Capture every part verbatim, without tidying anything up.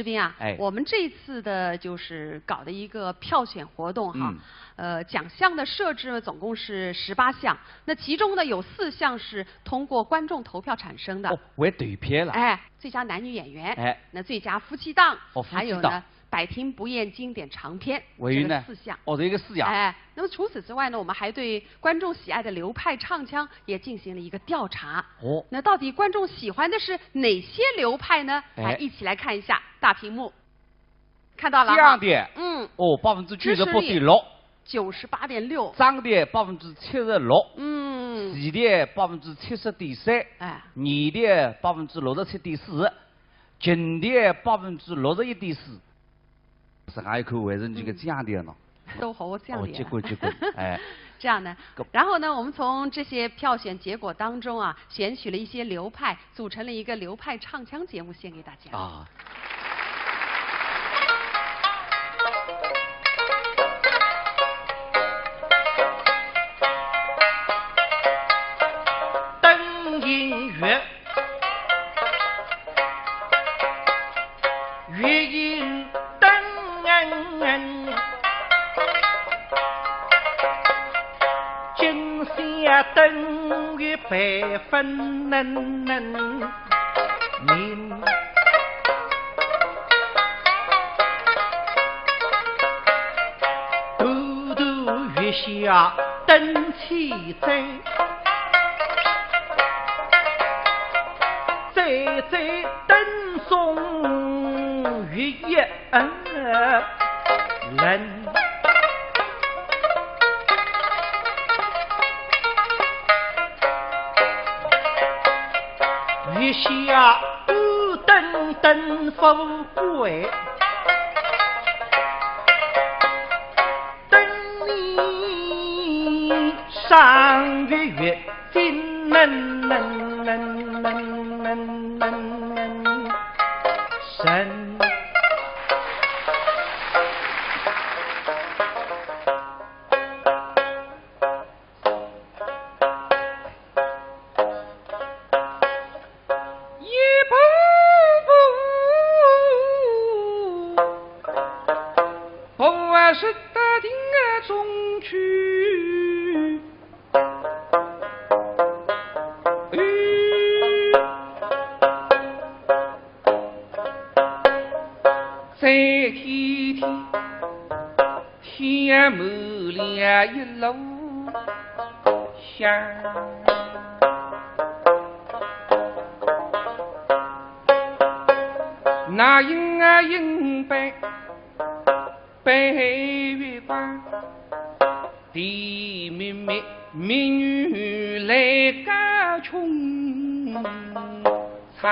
斌啊，哎。我们这次的就是搞的一个票选活动哈，嗯。呃，奖项的设置呢，总共是十八项，那其中呢，有四项是通过观众投票产生的。哦，为投票了。哎，最佳男女演员，哎。那最佳夫妻档，哦，夫妻档。还有呢，百听不厌经典长篇，还有呢？这个四项。哦，这个四项。哎，那么除此之外呢，我们还对观众喜爱的流派唱腔也进行了一个调查。哦。那到底观众喜欢的是哪些流派呢？哎。哎，一起来看一下大屏幕。 看到了哈。降调，嗯。哦，百分之九十八点六。支持率九十八点六。涨调百分之七十六。嗯。齐调百分之七十点三。哎。原调百分之六十七点四。琴调百分之六十一点四。是还有口还是这个降调呢？嗯。都好降调。哦，结棍，结棍，哎。这样的，够。然后呢，我们从这些票选结果当中啊，选取了一些流派，组成了一个流派唱腔节目，献给大家。啊。 灯映月，月映灯。 今宵灯月白分明，独独月下灯千盏，盏盏灯送月夜。 冷。月下孤灯灯复归，灯里赏月月。 金能能能能能能能神。一步步步啊，是大厅啊中去。 在天天，天满了一路香。那影啊影白 白月光，甜蜜蜜蜜语来家穷唱。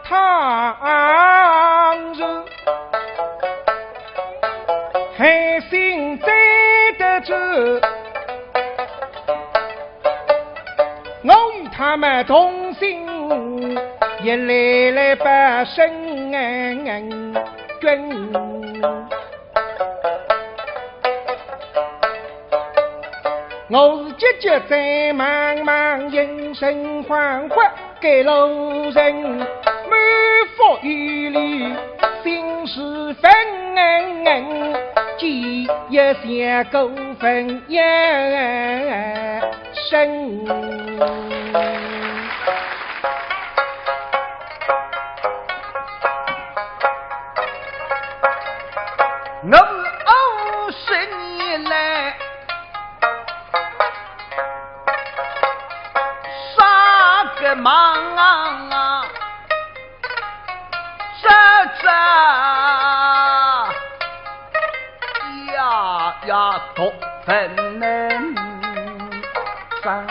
倘若海星追得住，我与他们同心，也来来把身君。 我是急急在茫茫，人生恍惚，赶路人，满腹疑虑心事纷，几夜想过分夜深。 我是五十年来啥个忙啊，这这呀呀都分能上。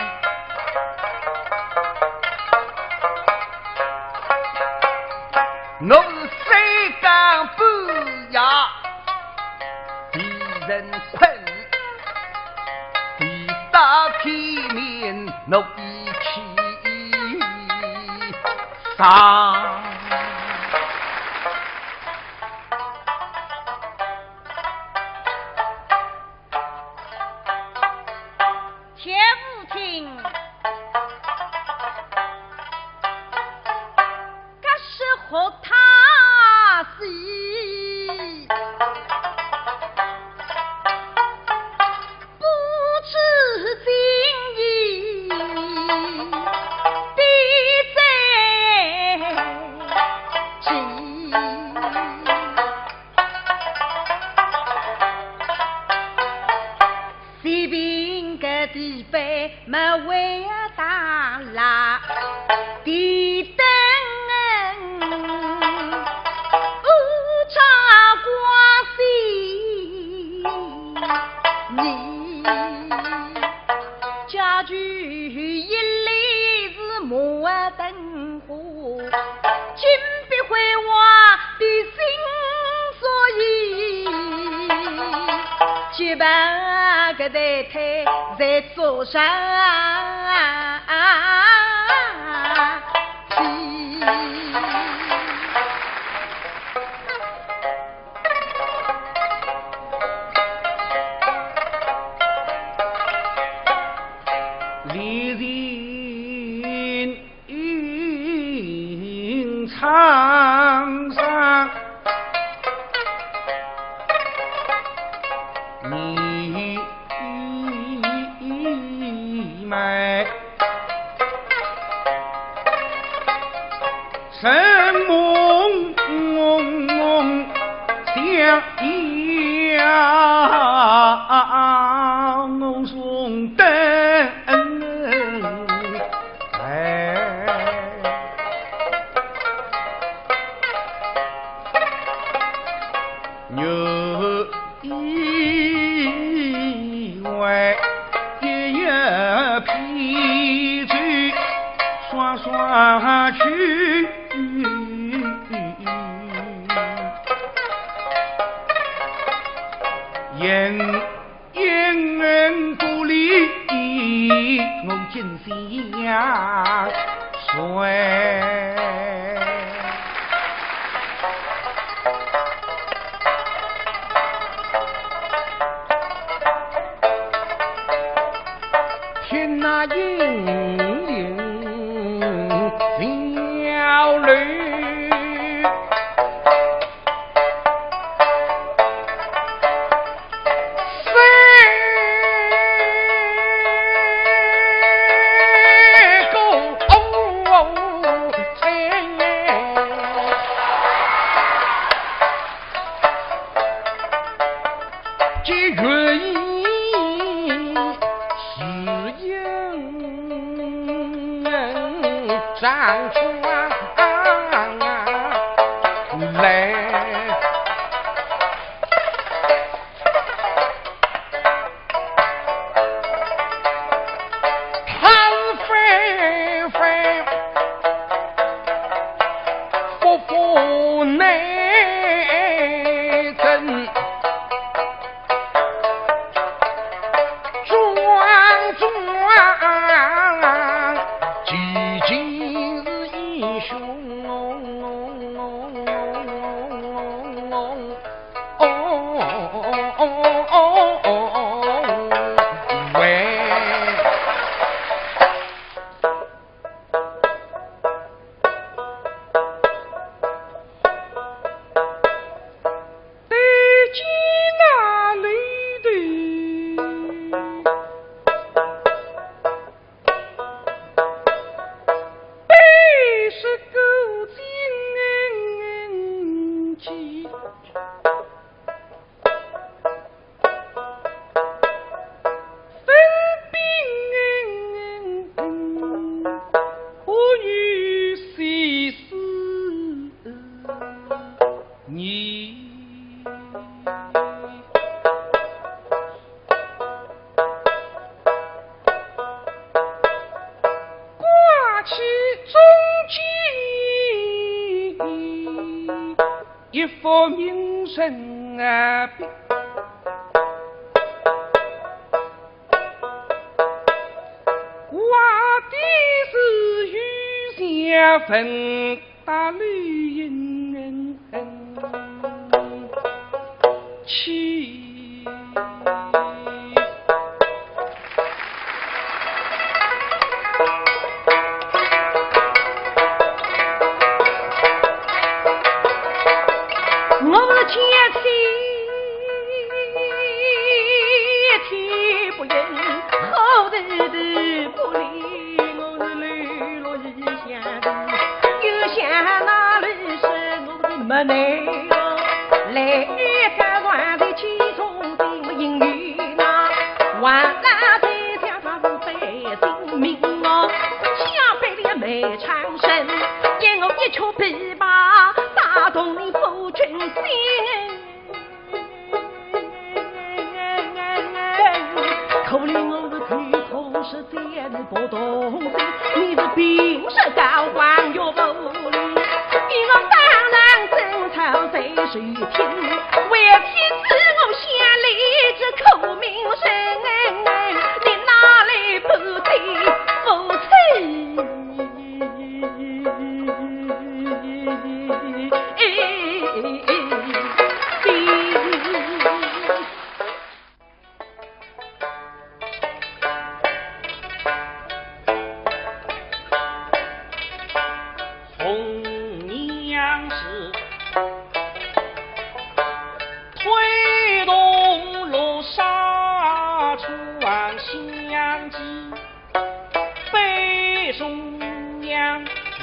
我是三更半夜被人困，被打开面我一起上。灯火，金碧辉煌的心所以，洁白的台台在做啥？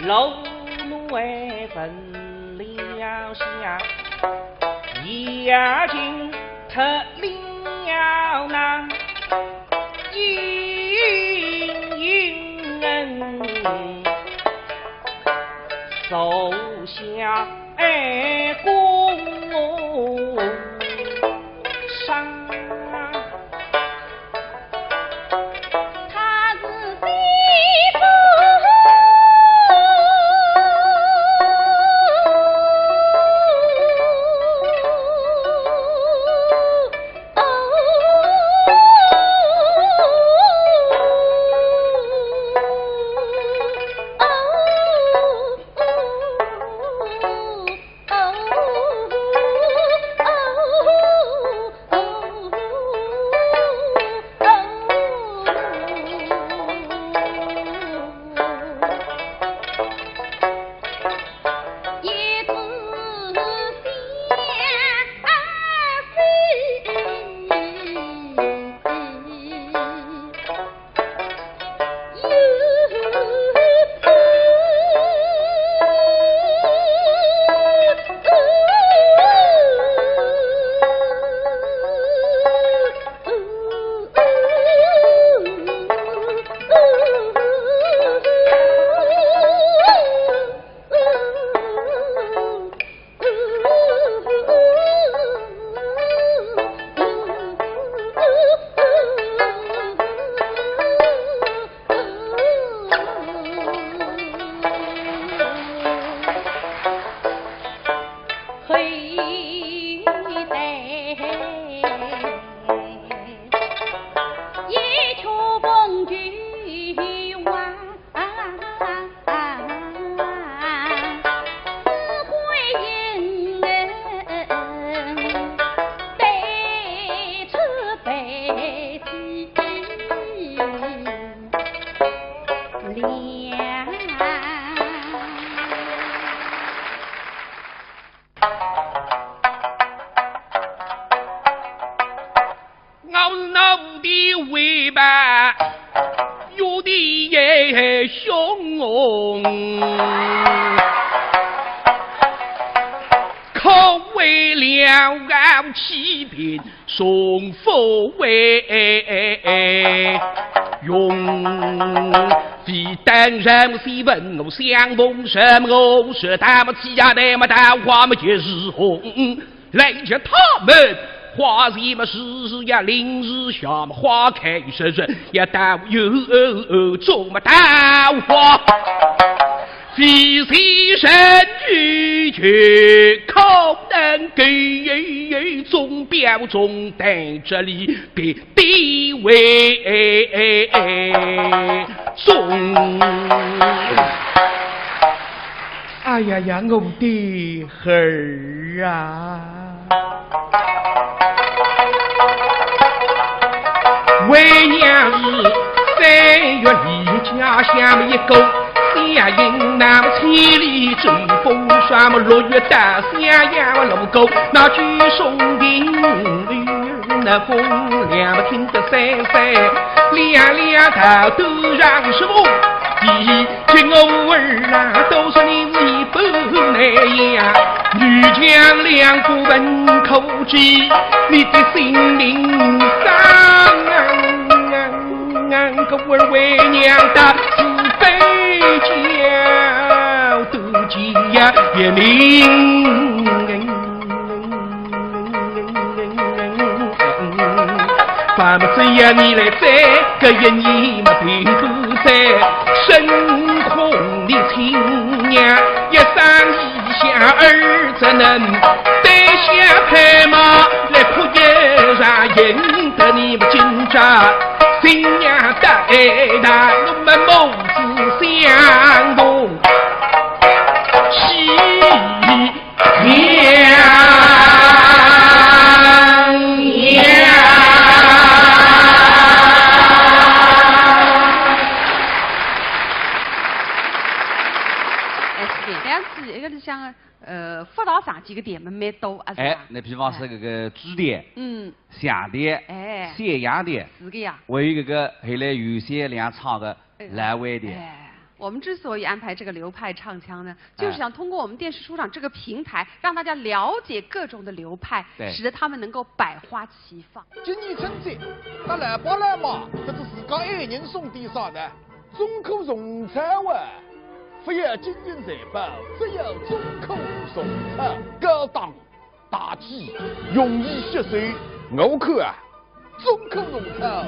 老奴儿分了下，已经脱了那阴影，受下公赏。 他是西风。我是奴的为伴，有的也凶，可为了欺骗，送佛为用。非但人是问我相逢什么，我是他们欺压的么桃花么也是红。 来叫他们花谢么时呀，临时下么花开时辰，也倒有种么桃花。非是人有求，可能够有种表种在这里的地位中。哎呀呀，我的 儿啊。为娘是三月里家乡一个小人，那么千里走风霜么，六月到襄阳路过，那九松亭。 那风凉么听得三三，两两道都让是我。第一，我儿啊，都说你是一般难呀，女强两不分可知，你的性命伤。我儿为娘的慈悲教导，几呀也明。 那么只要你来在，搿一年么并不在，身空的亲娘，一生一下儿怎能，对下拍马来哭一场，引得你们今朝新娘带大，我们母子相同喜。 哎，是的，但是一个是像，呃，佛道上几个点嘛，蛮多啊，是吧？哎，那比方说搿个朱调、嗯，祥调、哎，散调，是个呀。还有搿个后来有些两唱个，哎，老味调。哎。我们之所以安排这个流派唱腔呢，就是想通过我们电视书场这个平台，让大家了解各种的流派，对。使得他们能够百花齐放。今年春节，搭老爸老妈，搿是自家爱人送点啥呢？中科虫草啊！不要金银财宝，只要中科虫草，高档 大气，容易吸收。我看啊，中科虫草，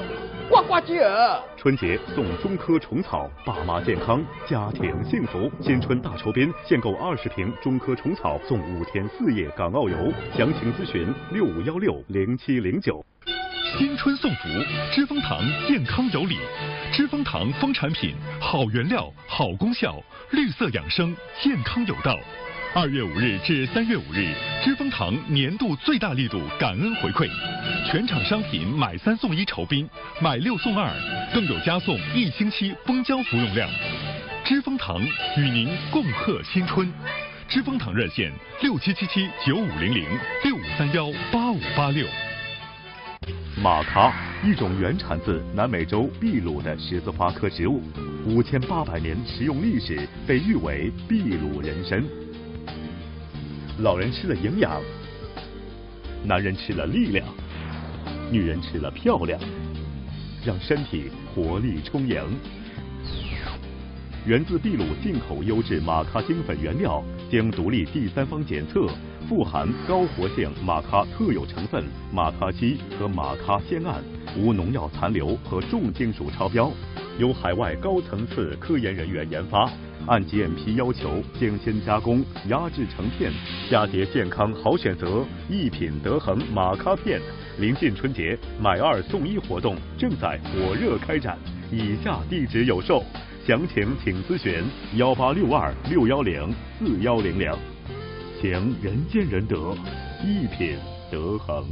呱呱叫。春节送中科虫草，爸妈健康，家庭幸福。新春大酬宾，限购二十瓶中科虫草，送五天四夜港澳游。详情咨询六五幺六零七零九。新春送福，知蜂堂健康有礼。知蜂堂蜂产品，好原料，好功效， 绿色养生，健康有道。二月五日至三月五日，知蜂堂年度最大力度感恩回馈，全场商品买三送一酬宾，买六送二，更有加送一星期蜂胶服用量。知蜂堂与您共贺新春。知蜂堂热线：六七七七九五零零，六五三幺八五八六。 马咖，一种原产自南美洲秘鲁的十字花科植物，五千八百年食用历史，被誉为秘鲁人参。老人吃了营养，男人吃了力量，女人吃了漂亮，让身体活力充盈。源自秘鲁进口优质马咖精粉原料，经独立第三方检测， 富含高活性马咖特有成分马咖烯和马咖酰胺，无农药残留和重金属超标，由海外高层次科研人员研发，按GMP要求精心加工、压制成片，佳节健康好选择，一品德恒马咖片。临近春节，买二送一活动正在火热开展，以下地址有售，详情请咨询幺八六二六幺零四幺零零。 情人见人得，一品德恒。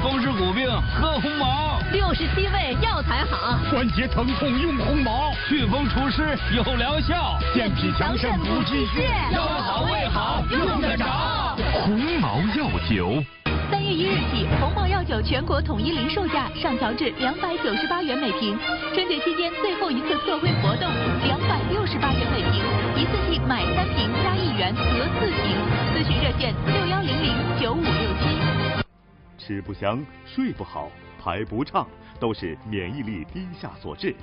风湿骨病喝鸿茅，六十七味药材好，关节疼痛用鸿茅，祛风除湿有疗效，健脾强肾补气血，腰好胃好用得着。鸿茅药酒。 三月一日起，鸿茅药酒全国统一零售价上调至两百九十八元每瓶。春节期间最后一次特惠活动，两百六十八元每瓶，一次性买三瓶加一元得四瓶。咨询热线六幺零零九五六七。吃不香，睡不好，排不畅，都是免疫力低下所致。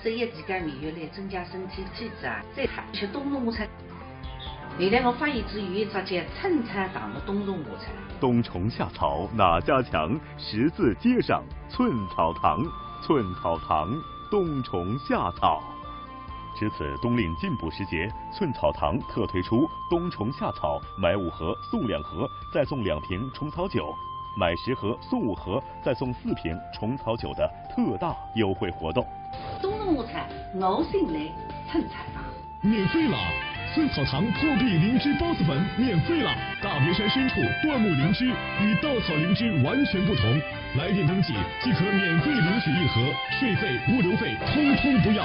十一期间免疫力增加，身体体质啊最好，吃冬虫夏草。原来我发现只有一只叫寸草堂的冬虫夏草。冬虫夏草哪家强？十字街上寸草堂，寸草堂冬虫夏草。值此冬令进补时节，寸草堂特推出冬虫夏草，买五盒送两盒，再送两瓶虫草酒。买十盒送五盒，再送四瓶虫草酒的特大优惠活动。冬虫夏草，我信赖寸草堂。免费了！寸草堂破壁灵芝孢子粉免费了！大别山深处椴木灵芝与稻草灵芝完全不同，来电登记即可免费领取一盒，税费、物流费通通不要。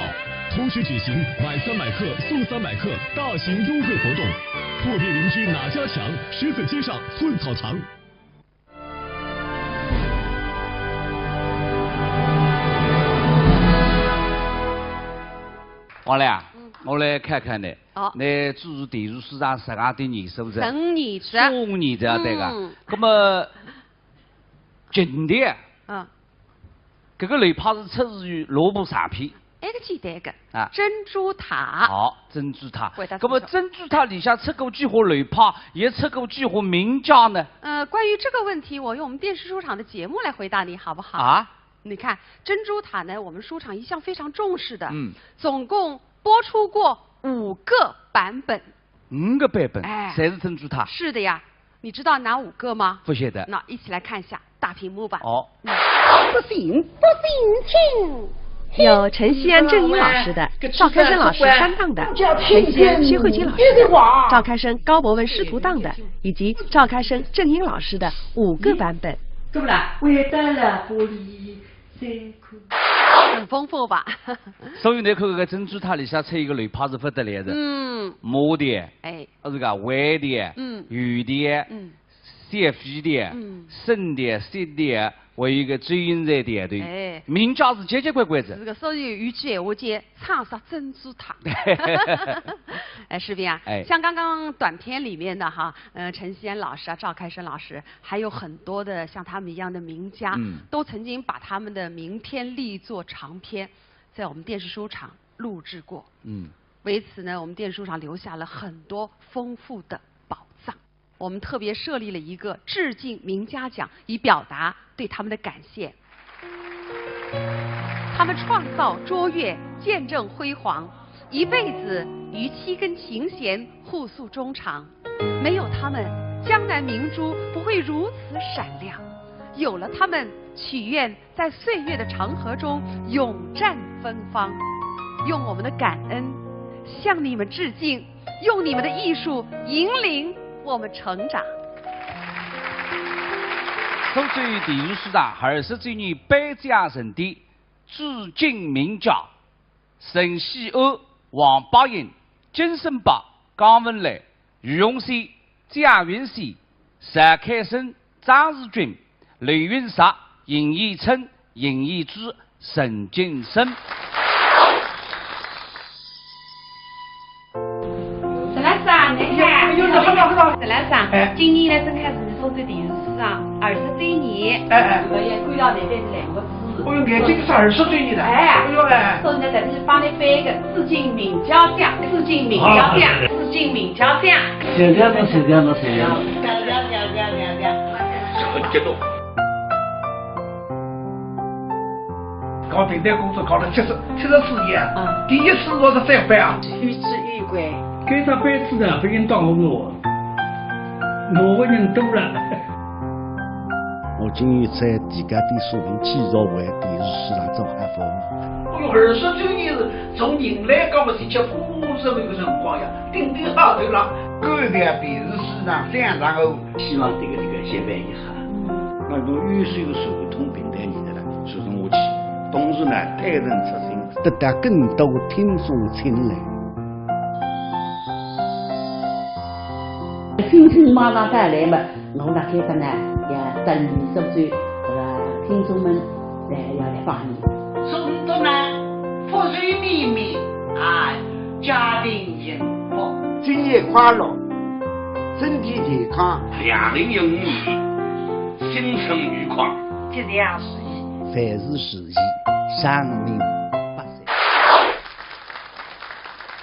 同时举行买三百克送三百克大型优惠活动，破壁灵芝哪家强？十字街上寸草堂。 王磊啊，嗯。我来看看呢。哦。㑚主持电视书场十二点二十五日。十五年了。十五年了，对个。嗯。那么，今天，嗯。搿个流派是出自于罗布长篇。 埃个简单个，啊。珍珠塔。好，珍珠塔。回答。那么珍珠塔里向出过几化流派，也出过几化名家呢？呃，关于这个问题，我用我们电视书场的节目来回答你，好不好？啊？你看，珍珠塔呢，我们书场一向非常重视的，嗯。总共播出过五个版本。 五个版本，哎。侪是珍珠塔。是的呀，你知道哪五个吗？不晓得。那一起来看一下大屏幕吧。哦。嗯。不信，不信，请。有陈锡安、郑英老师的，赵开生老师翻唱的，陈锡安、薛慧君老师的，赵开生、高博文师徒档的，以及赵开生、郑英老师的五个版本。对不啦？回答了，玻璃。 很丰富吧？所以侬看搿个珍珠塔里向出一个流派是不得了的。嗯。马的，哎。啊，是个弯的，嗯。圆的，嗯。点飞的，嗯。省的、省的，还有一个周云瑞点的。哎。名家是结结棍棍子。是个，所以有句闲话讲，唱杀珍珠塔。哎，士兵啊，哎。像刚刚短片里面的哈，呃，陈锡安老师啊，赵开生老师，还有很多的像他们一样的名家，嗯。都曾经把他们的名篇力作长篇，在我们电视书场录制过。嗯。为此呢，我们电视书场留下了很多丰富的宝藏。我们特别设立了一个致敬名家奖，以表达对他们的感谢。他们创造卓越，见证辉煌，一辈子与七根琴弦互诉衷肠。没有他们，江南明珠不会如此闪亮。有了他们，曲苑在岁月的长河中永绽芬芳。用我们的感恩向你们致敬，用你们的艺术引领我们成长。苏州电视书场二十周年颁奖盛典，致敬名家陈锡安、王伯英、金圣伯、江文兰、余荣先、 蒋云仙、石开生、张志军、刘云石、尹延春、尹延珠、沈金生。石老师啊，你好。哎呦，你好，你好。石老师啊，哎。今年呢，正好是苏州电视书场二十周年，哎，哎。我也看到那边是两个字。哎呦，眼睛是二十周年了。哎。哎呦，哎。所以呢，在这里帮你颁一个致敬名家奖，致敬名家奖，啊，致敬名家奖。谢谢侬，谢谢侬，谢谢侬。很激动。搞评弹工作搞了七十，七十四年，啊。第一次我是三班啊。有志有归。该只班子呢，不应当我，我个人多了。我今年在第家店所里继续为电视书场做好服务。哎呦，二十周年是从迎来搿个是结婚这么一个辰光呀，顶顶好头了。感谢电视书场三场哦。希望这个这个接班也好，那种优秀的传统评弹艺术呢，传承下去，同时呢，推陈出新，得到更多听众青睐。新春马上到来嘛， 我辣该搭呢，也等你苏州，呃，听众们来，要来拜年。祝你们呢，福寿绵绵，啊，家庭幸福。敬业快乐，身体健康。两零一五年，新春愉快。吉祥如意。万事如意，长命百岁。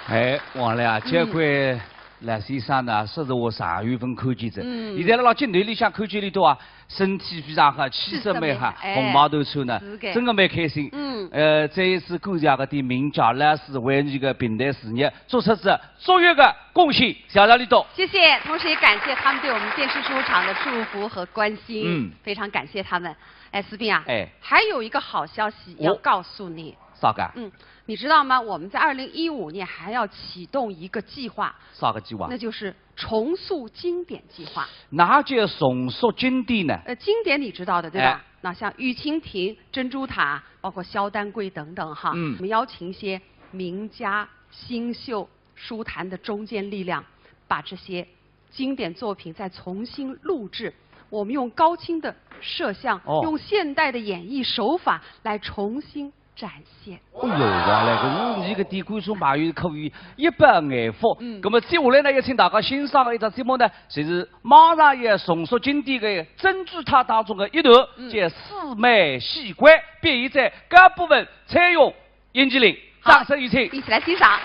哎，王亮啊，嗯。这回 老先生呢，说是我上月份看见的。嗯。现在辣辣镜头里向看见伊笃啊，身体非常好，气色蛮好，气色蛮好，哎，红毛头穿呢，是的。真的蛮开心。嗯。呃，再一次感谢搿点名家老师为伊个评弹事业做出仔卓越的贡献，谢谢伊笃。谢谢，同时也感谢他们对我们电视书场的祝福和关心。嗯。非常感谢他们。哎，思斌啊，哎。还有一个好消息要告诉你。哦。 啥个？嗯，你知道吗？我们在二零一五年还要启动一个计划，啥个计划？那就是重塑经典计划。哪叫重塑经典呢？呃，经典你知道的，对吧？哎。那像《玉蜻蜓》《珍珠塔》，包括《萧丹桂》等等哈，嗯。我们邀请一些名家、新秀、书坛的中坚力量，把这些经典作品再重新录制。我们用高清的摄像，哦。用现代的演绎手法来重新展现。哎呦，原来搿是一个点观众朋友可以一饱眼福。嗯。那么接下来呢，要请大家欣赏的一档节目呢，就是马上要重塑经典的《珍珠塔》当中的一段，嗯。叫《四妹戏官》，表演者高博文、蔡勇、 尹吉林，好，掌声有请。一起来欣赏。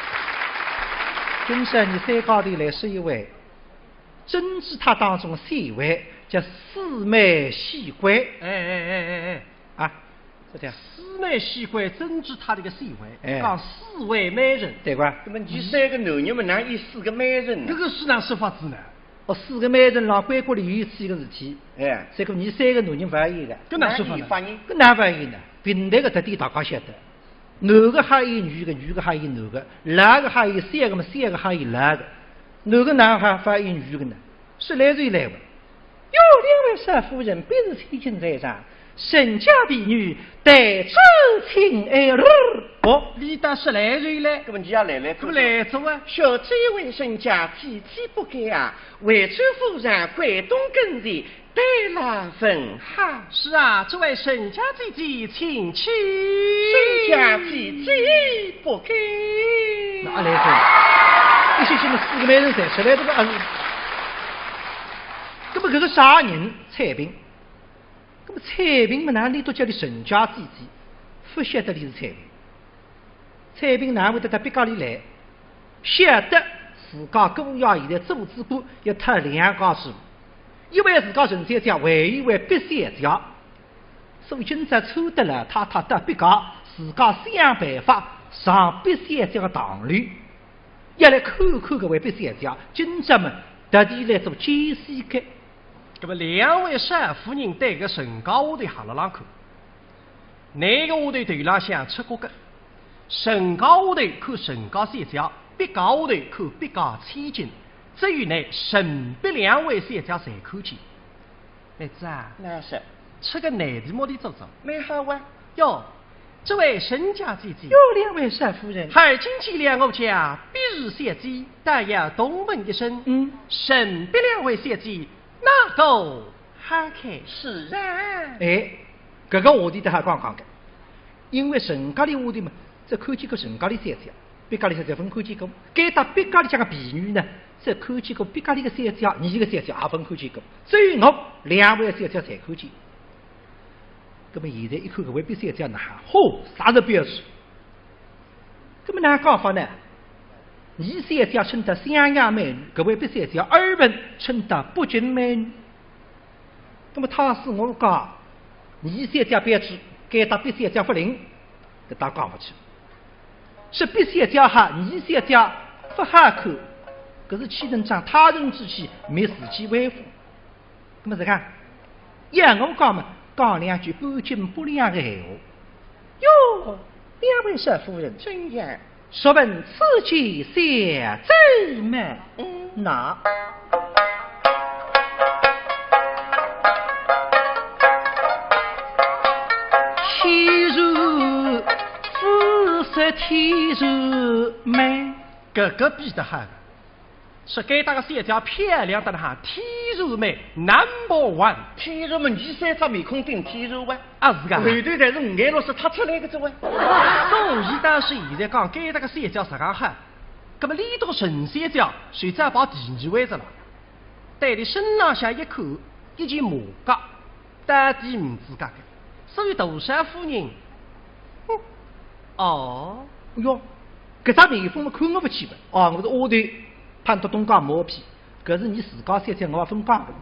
今朝伲三家头来说一回《珍珠塔》当中的戏为叫四妹戏官。哎，哎，哎，哎，哎。啊，这叫四妹戏官，《珍珠塔》里个戏为，哎。讲四位美人。对个。那么伲三个男人么，哪有四个美人呢？搿个是哪说法子呢？哦，四个美人浪，关过里有几个事体。哎。结果伲三个男人勿愿意个。搿哪说法呢？哪有法呢？搿哪勿愿意呢？评弹个特点大家晓得。 男个好演女个，女个好演男个，老个好演小个么，小个好演老个。男个哪哼勿好演女个呢？说来就来吧。哟，两位少夫人，别是千金在上，人家婢女，待主请安。哦，俚倒是来哉嘞。搿么你也来来看看。搿么来哉啊。小姐为人家姐姐不敢啊，为主夫人跪东跟前， 对了，问好。是啊，这位沈家姐姐请起。沈家姐姐不敢。哪来个？一歇歇么四个媒人侪出来，搿个啊是。搿么搿个啥人？采萍。搿么采萍么哪里都叫俚沈家姐姐，勿晓得俚是采萍。 采萍哪会得到别家里来？晓得自家姑爷现在做仔官要讨两家主，一位自家沈小姐，还有一位毕小姐。所以今朝抽得了太太到别家，自家想办法上毕小姐堂里，要来看看搿位毕小姐，今朝么特地来做奸细个。搿么两位少夫人对搿沈家下头哈拉浪看。 哪个下头头浪向出角个？沈家下头看沈家小姐，毕家下头看毕家千金，只有乃沈毕两位小姐侪看见。妹子啊，哪是？出个难题么俚做做。蛮好啊。哟，这位沈家姐姐。哟，两位少夫人。而今见了我家毕氏小姐，但要同问一声，嗯。沈毕两位小姐， 哪个好看？是啊。哎，搿个话题倒好讲讲个，因为沈家里下头嘛，只看见过沈家里小姐，毕家里小姐勿看见过。该搭毕家里向个婢女呢，只看见过毕家里个小姐，伲个小姐也勿看见过。只有我两位小姐侪看见。葛么现在一看搿位毕小姐哪哈，嚯，啥是标致！ 葛么哪讲法呢？伲小姐称得襄阳美女，搿位毕小姐耳闻称得北京美女。葛么倘使我讲，伲小姐标致，该搭毕小姐勿灵，搿倒讲勿出。说毕小姐好，伲小姐勿好看，搿是岂能仗他人之气，灭自己威风。 葛么是讲，要我讲嘛，讲两句半斤八两个闲话。哟，两位少夫人。怎样？若问此间小姐么？嗯。那。天然，只说天然美。搿个比得好。 说该搭个小姐漂亮得哪哈，天然美，number one。天然嘛，伲三只面孔顶天然哇。啊，是个。后头侪是五颜六色搭出来个哉哇。所以倒是现在讲该搭个小姐实梗好，葛么俚笃沈小姐就只排第二位哉了。对俚身浪向一看，一件马甲， 到底唔自家个，所以大少夫人，哼，哦。哟，搿只面孔么看我勿起个，哦，我是丫头，盼到东家毛皮，搿是伲自家小姐我也勿讲个。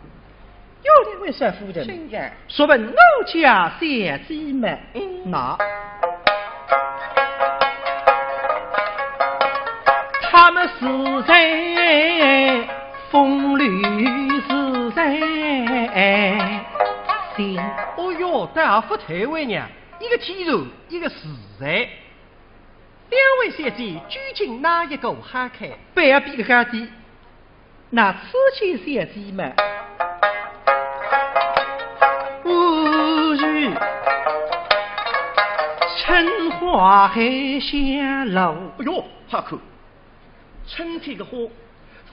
哟，两位少夫人，请讲。说问我家小姐么？嗯。那，她么是在 风流自在心。哦哟，倒也勿推位呢，一个天然，一个自在。两位小姐，究竟哪一个好看？不要比个高低，那此间小姐嘛，宛如春花海棠露。哎哟，好看。 春天个花，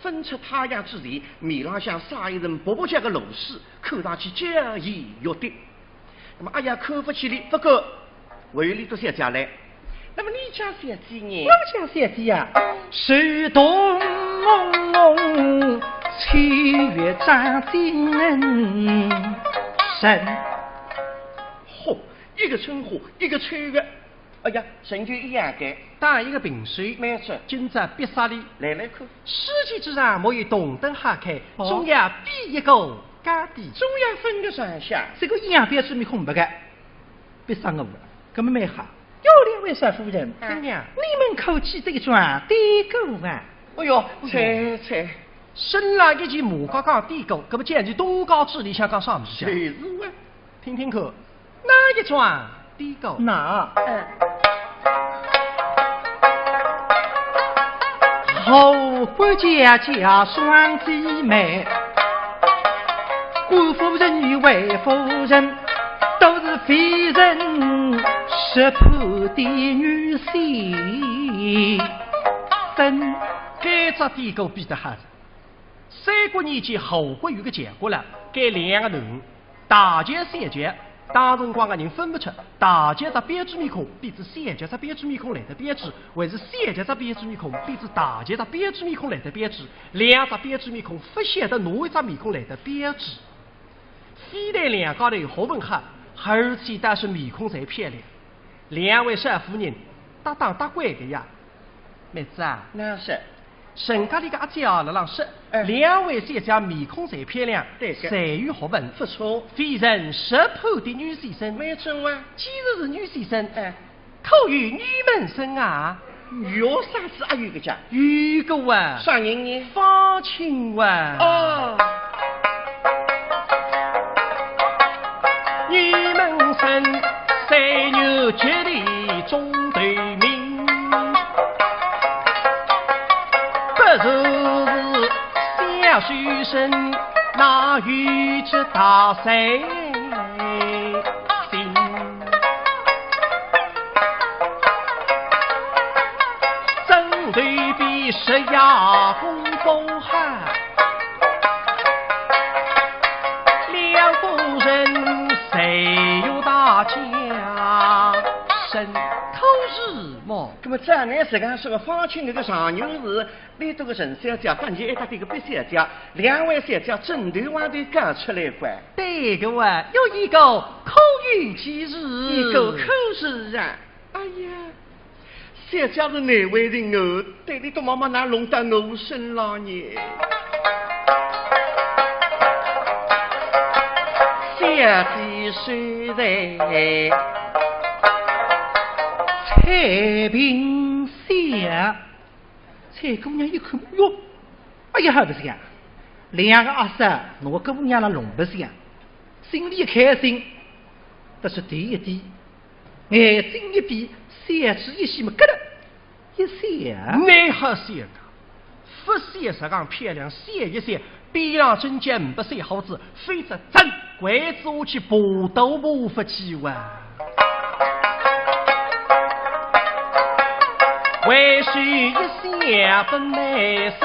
朆出太阳之前，面浪向洒一层薄薄叫个露水，看上去娇艳欲滴。那么，哎呀，看勿起俚，勿过，还有俚笃小姐嘞。那么，你家小姐呢？我家小姐呀，是动秋月照金人。嚯，一个春花，一个秋月， 哎呀，成就一样个。打一个平手。没错。今朝比啥哩？来来看。世界之上没有同等好看，哦。总要比一个高低。总要分个上下。这个一样标致面孔勿个，比啥个勿？搿么蛮好。哟，两位少夫人，怎样？你们可记得一桩典故啊？哎哟，猜猜。身浪一件马甲讲典故，搿么讲起东家之里向讲啥物事啊？就是啊。听听看。 哪一桩典故？那，嗯。后官家家双姊妹，官夫人与魏夫人，都是被人识破的女先生。该只典故比得好哉。三国年间吴国有个强国了，该两个囡儿，大强小强，当辰光个人分勿出，大强只标致面孔比仔小强只标致面孔来得标致，还是小强只标致面孔比仔大强只标致面孔来得标致，两只标致面孔勿晓得哪一只面孔来得标致。 非但两家头学问好，而且倒是面孔侪漂亮。两位少夫人搭档搭关个呀。妹子啊，哪哼？人家里个阿姐啊，辣浪说，哎。两位小姐面孔侪漂亮，对个。侪有学问。勿错。非人识破的女先生。没错啊。既然是女先生，哎。 可有女门生啊？有啥子啊，有个讲？有个啊。啥人呢？方卿啊。哦。女门生，三原绝代中头名。不如是小书生，哪有这大才 心。真对比石野公公好，两个人谁有大家生。可是么？那么照你实梗说个，方卿搿个状元是 里头个陈小姐搭伲一搭点个毕小姐，两位小姐枕头浪头搞出来个。对个啊，有一个可有其事。一个可是啊。哎呀，小姐是难为情哦，对俚笃妈妈哪弄到我身浪呢？小姐虽然采萍小 采萍姑娘一看，哟，哎呀，好白相，两个阿嫂拿姑娘来弄白相，心里开心，但是头一低，眼睛一闭，小姐一喜么咯噔一笑。蛮好笑个，勿笑实梗漂亮，笑一笑，边浪真叫呒不小伙子，否则真关子下去爬都爬勿起哇。 为谁一笑不卖身，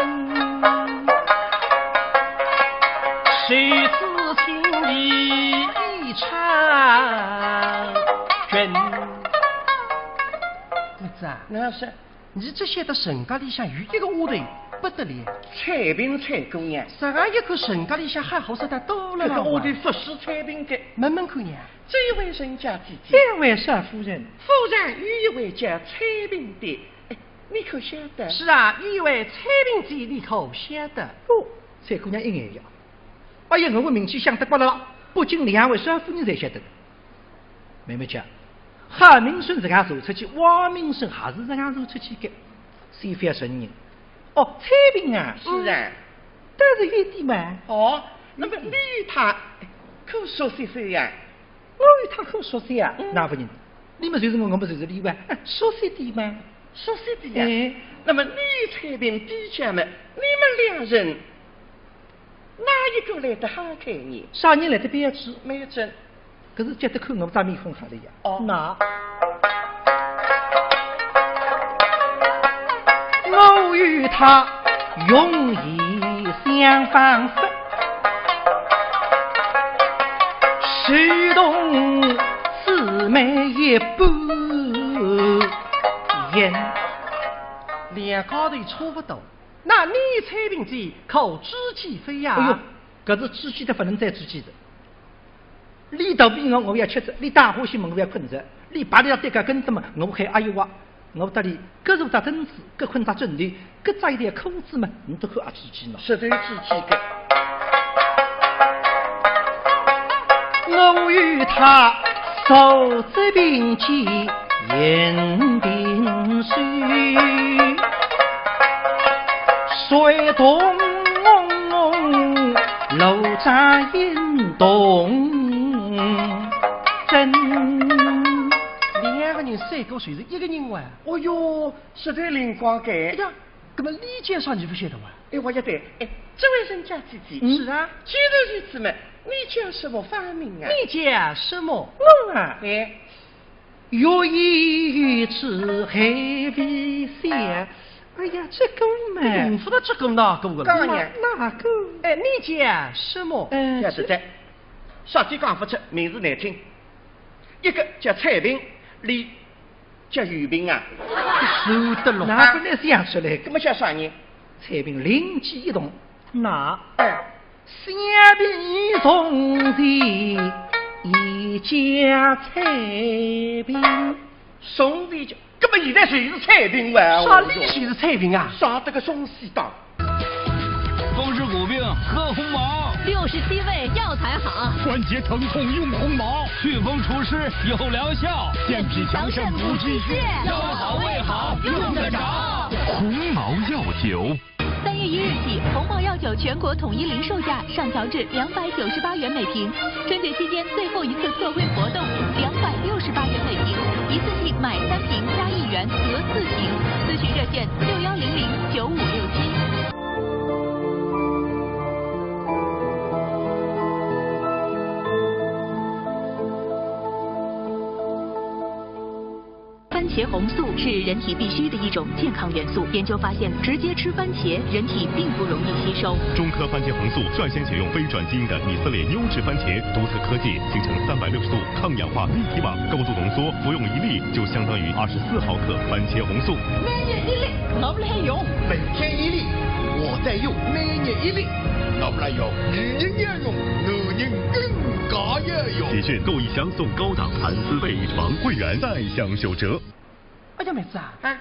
谁知情意已长远。妹子啊，哪哼？你只晓得陈家里向有一个丫头不得了。采萍采姑娘。实梗一看陈家里向好货色倒多了啦。搿个丫头勿输采萍个。问问看呀。 这位人家姐姐。这位是夫人。夫人，有一位叫采萍的，哎，你可晓得？是啊，有一位采萍姐，你可晓得？哟，采姑娘一眼呀。哎呀，我个名气响得过了，不仅两位少夫人才晓得。慢慢叫，好名声自家传出去，坏名声还是自家传出去个。 先覅承认。哦，采萍啊。是啊。嗯，倒是有点嘛。哦，那么你与她可熟悉些呀？我与她可熟悉啊？嗯。那不然，你么就是我，我么就是你哇，哎，熟悉点嘛。熟悉点呀？哎。那么你与采萍比较嘛，你们两人 哪一个来得好看呢？啥人来得标致？没准。可是只得看我张面孔好了呀。哦。那我与她容颜相仿佛，如同姊妹一般。两家头差不多。 那你采萍姐可知其非呀？哎哟，搿是知其的不能再知其的。俚肚皮饿，我要吃着；俚打呼噜么，我要困着；俚爬里向跌个跟斗么，我喊哎哟哇！我搭俚各坐搭凳子，各困搭枕头，各扎一条裤子么，你都可阿知其呢。实在知其个。 我与她手执并肩行并手，随同路上行动。真。两个人赛过就是一个人哇。哦哟，实在灵光个。哎呀，搿么俚介绍你勿晓得哇？哎，我晓得。哎，这位人家姐姐。嗯。是啊。既然如此嘛，你叫什么芳名啊？你叫什么？我啊？哎。月夜雨枝海边香。哎呀，这个嘛。用不着这个那个的。讲呀。哪，哪个？哎，你叫什么？哎，叫实在，啥体讲不出，名字难听。一个叫采萍，俚叫雨萍啊。是的咯。哪个能想出来？那么叫啥呢？采萍灵机一动，那，哎。 香钿从前也叫采萍。从前就，搿么现在就是采萍哇？啥里就是采萍啊？啥这个东西的？风湿骨病喝鸿茅，六十七味药材好，关节疼痛用鸿茅，祛风除湿有疗效，健脾强肾补气血，药好味好用得着。鸿茅药酒。 三月一日起，鸿茅药酒全国统一零售价上调至两百九十八元每瓶。春节期间最后一次特惠活动，两百六十八元每瓶，一次性买三瓶加一元得四瓶。咨询热线：六幺零零九五六七。 番茄红素是人体必需的一种健康元素。研究发现，直接吃番茄，人体并不容易吸收。中科番茄红素率先选用非转基因的以色列优质番茄，独特科技形成三百六十度抗氧化立体网，高度浓缩，服用一粒就相当于二十四毫克番茄红素。每日一粒，我不来用。每天一粒，我在用。每日一粒，我不来用。女人要用，男人更加要用。喜讯购一箱送高档蚕丝被床，会员再享九折。哎呀，妹子啊，啊，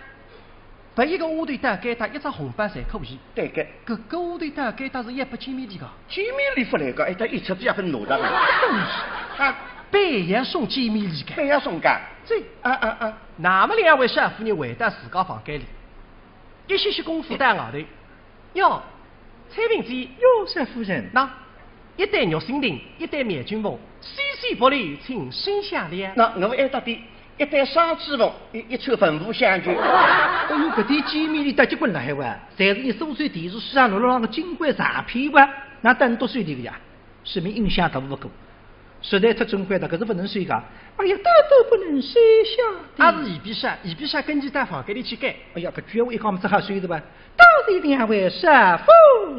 拨一个丫头到该搭一只红包侪可以。对个。搿个丫头到该搭是要拨见面礼个。见面礼勿来个，哎，搭一出子也勿拿着个。啊，板要送见面礼个。板要送个。这，啊，啊，啊。那么两位少夫人回到自家房间里，一歇歇功夫到外头， 哟，采萍姐。哟，沈夫人。喏，一对玉蜻蜓，一对面巾凤，丝丝不离，请收下了。喏，我还搭点，一对双指凤，一，一串文武双全。哎哟，搿点见面礼搭结棍了海哇，侪是伲苏州电视书场落浪个金光相片哇，哪能多收点个呀？ 说明印象大勿过。实在太珍贵了，搿是勿能收个。哎呀，搿都勿能收下的。阿是一比三，一比三跟伊到房间里去改。哎呀，搿句闲话一讲么只好收的吧？多谢两位少夫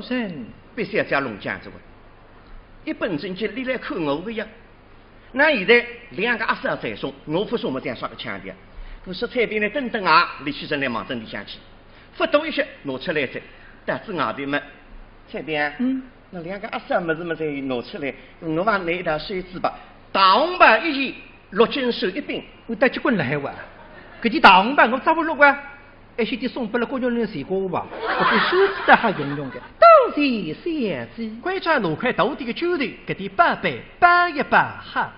人。别小家弄僵子哇，一本正经俚来看我个呀。那现在两个阿嫂在送，我勿送么像啥个腔调？我说采萍呢，等等啊，立起身来望仔里向去。 勿多一歇，拿出来哉，搭仔外头么，采萍啊，嗯。那两个阿嫂物事么侪拿出来，我帮倷一道收仔吧。大红包一件，绿金手一柄。我搭结棍了海哇，搿件大红包我早勿落啊，还是得送拨了郭玉林个钱瓜吧，搿个手指头还用用个。多谢小姐。关照拿块大点个绢头，搿点宝贝包一包好。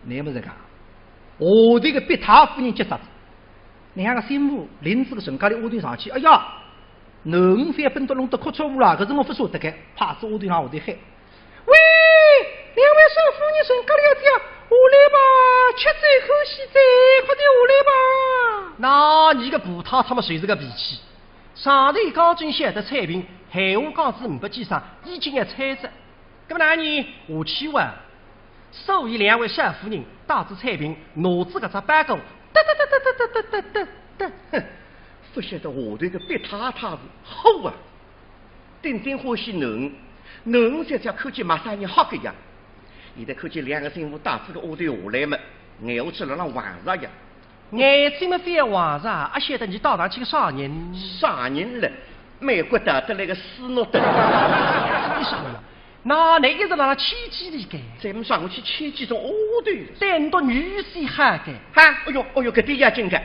乃末是讲，下头个毕太夫人急煞哉，乃末个新妇领仔个陈家里丫头上去，哎呀，囡儿翻奔到弄得哭出乌啦，搿是我勿舍得个，趴仔丫头浪下头喊：喂，两位少夫人陈家里个呀，下来吧，吃醉欢喜哉，快点下来吧。那伲个毕太太么就是个脾气，上头刚正晓得采萍，闲话讲仔呒不几声，已经要拆哉。 搿么哪能下去哇？所以两位少夫人带仔采萍，拿仔搿只包裹，哒哒哒哒哒哒哒哒哒。哼，勿晓得下头个毕太太是好啊，顶顶欢喜囡儿，囡儿小姐看见陌生人吓个呀。现在看见两个新妇带仔个丫头下来么，眼睛辣浪望着呀。 眼睛么勿要望着，阿晓得伲到底是个啥人？啥人了？美国逃得来个斯诺登。为啥么啦？那倷一直辣牵记俚个？再么啥我去牵记种丫头了？单独女婿好个。哈，哎哟，哎哟，搿点要紧个。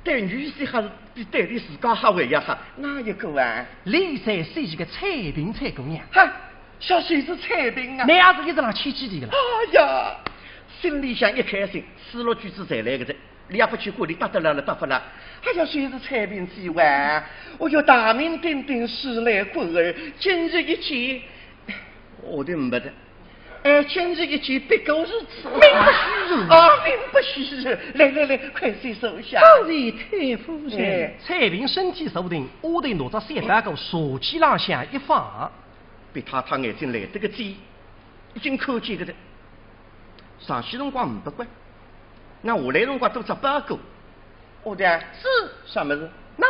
对女婿好是比对俚自家好还要好，哪一个啊？倷再说是个采萍采萍呀。哈，啥说是采萍啊？倷也是一直辣牵记俚个啦？哎呀，心里向一开心，四六句子侪来个哉。 俚也勿去管俚搭得牢了搭勿牢。哎呀，说是采萍姐哇，哦哟，大名鼎鼎时来贵儿，今日一见，我的没得。哎，今日一见，别过如此。名不虚传。啊，名不虚传。来来来，快些坐下。多谢太夫人。哎。采萍身体坐定，丫头拿只小包裹茶几浪向一放。毕太太眼睛来得个尖，已经看见个的。上去辰光呒不管，那下来辰光多只包裹。我的是啥物事？那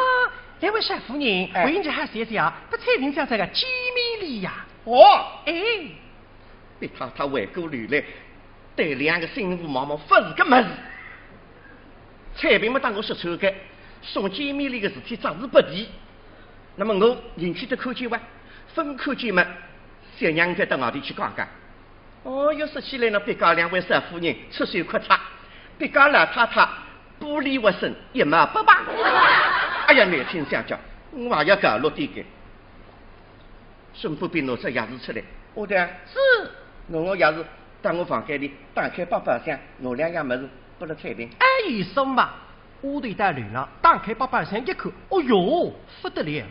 两位少夫人，哎，为你还谢谢啊，不采萍姐这个见面礼呀？哦，哎，毕太太回过头来，对两个新妇望望，勿是个物事。采萍么搭我说穿个，送见面礼个事体只是不提。那么我进去得看见哇，勿看见么，小娘该到外头去讲讲。 哦哟，说起来呢，毕家两位少夫人出手阔绰，毕家老太太不离不弃，一毛不拔。哎呀，难听相叫，我也要搞落点个。顺便拿只钥匙出来，我的是，拿我钥匙到我房间里打开百宝箱，拿两样物事拨了采萍。哎，有数嘛，丫头到楼浪打开百宝箱一看，哦哟，不得了！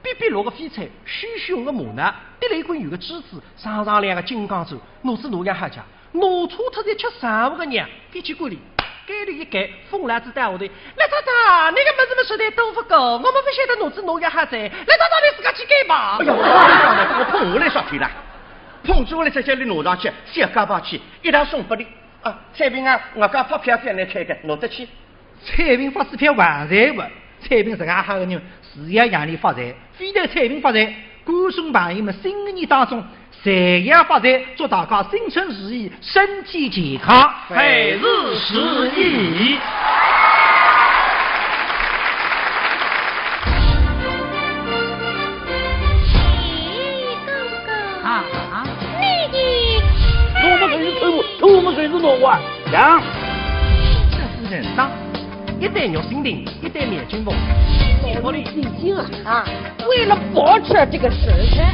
碧碧绿个翡翠，栩栩红个玛瑙，滴了一根圆个珠子，上上两个金刚钻，拿仔拿样好哉，拿错脱才吃生活个娘，脾气过哩，盖头一盖，疯辣子到下头，老太太，那个物事么实在多不过，我么勿晓得拿仔拿样好哉，老太太你自家去盖吧。哎呀，我讲了，我碰下来啥体啦？碰住了才叫你拿上去，小家宝去，一道送拨你。啊，采萍啊，我家发票单来开个，拿得去。 采萍发支票还财勿？采萍实梗好个人，是要让伊发财，非但采萍发财，观众朋友们新个年当中，侪要发财，祝大家新春如意，身体健康，万事如意。啊，啊。你的，我们可是偷，偷，我们可是挪啊，讲。这是人呐。 一代玉蜻蜓，一代描金凤。我的心情啊，啊，为了保持这个神采。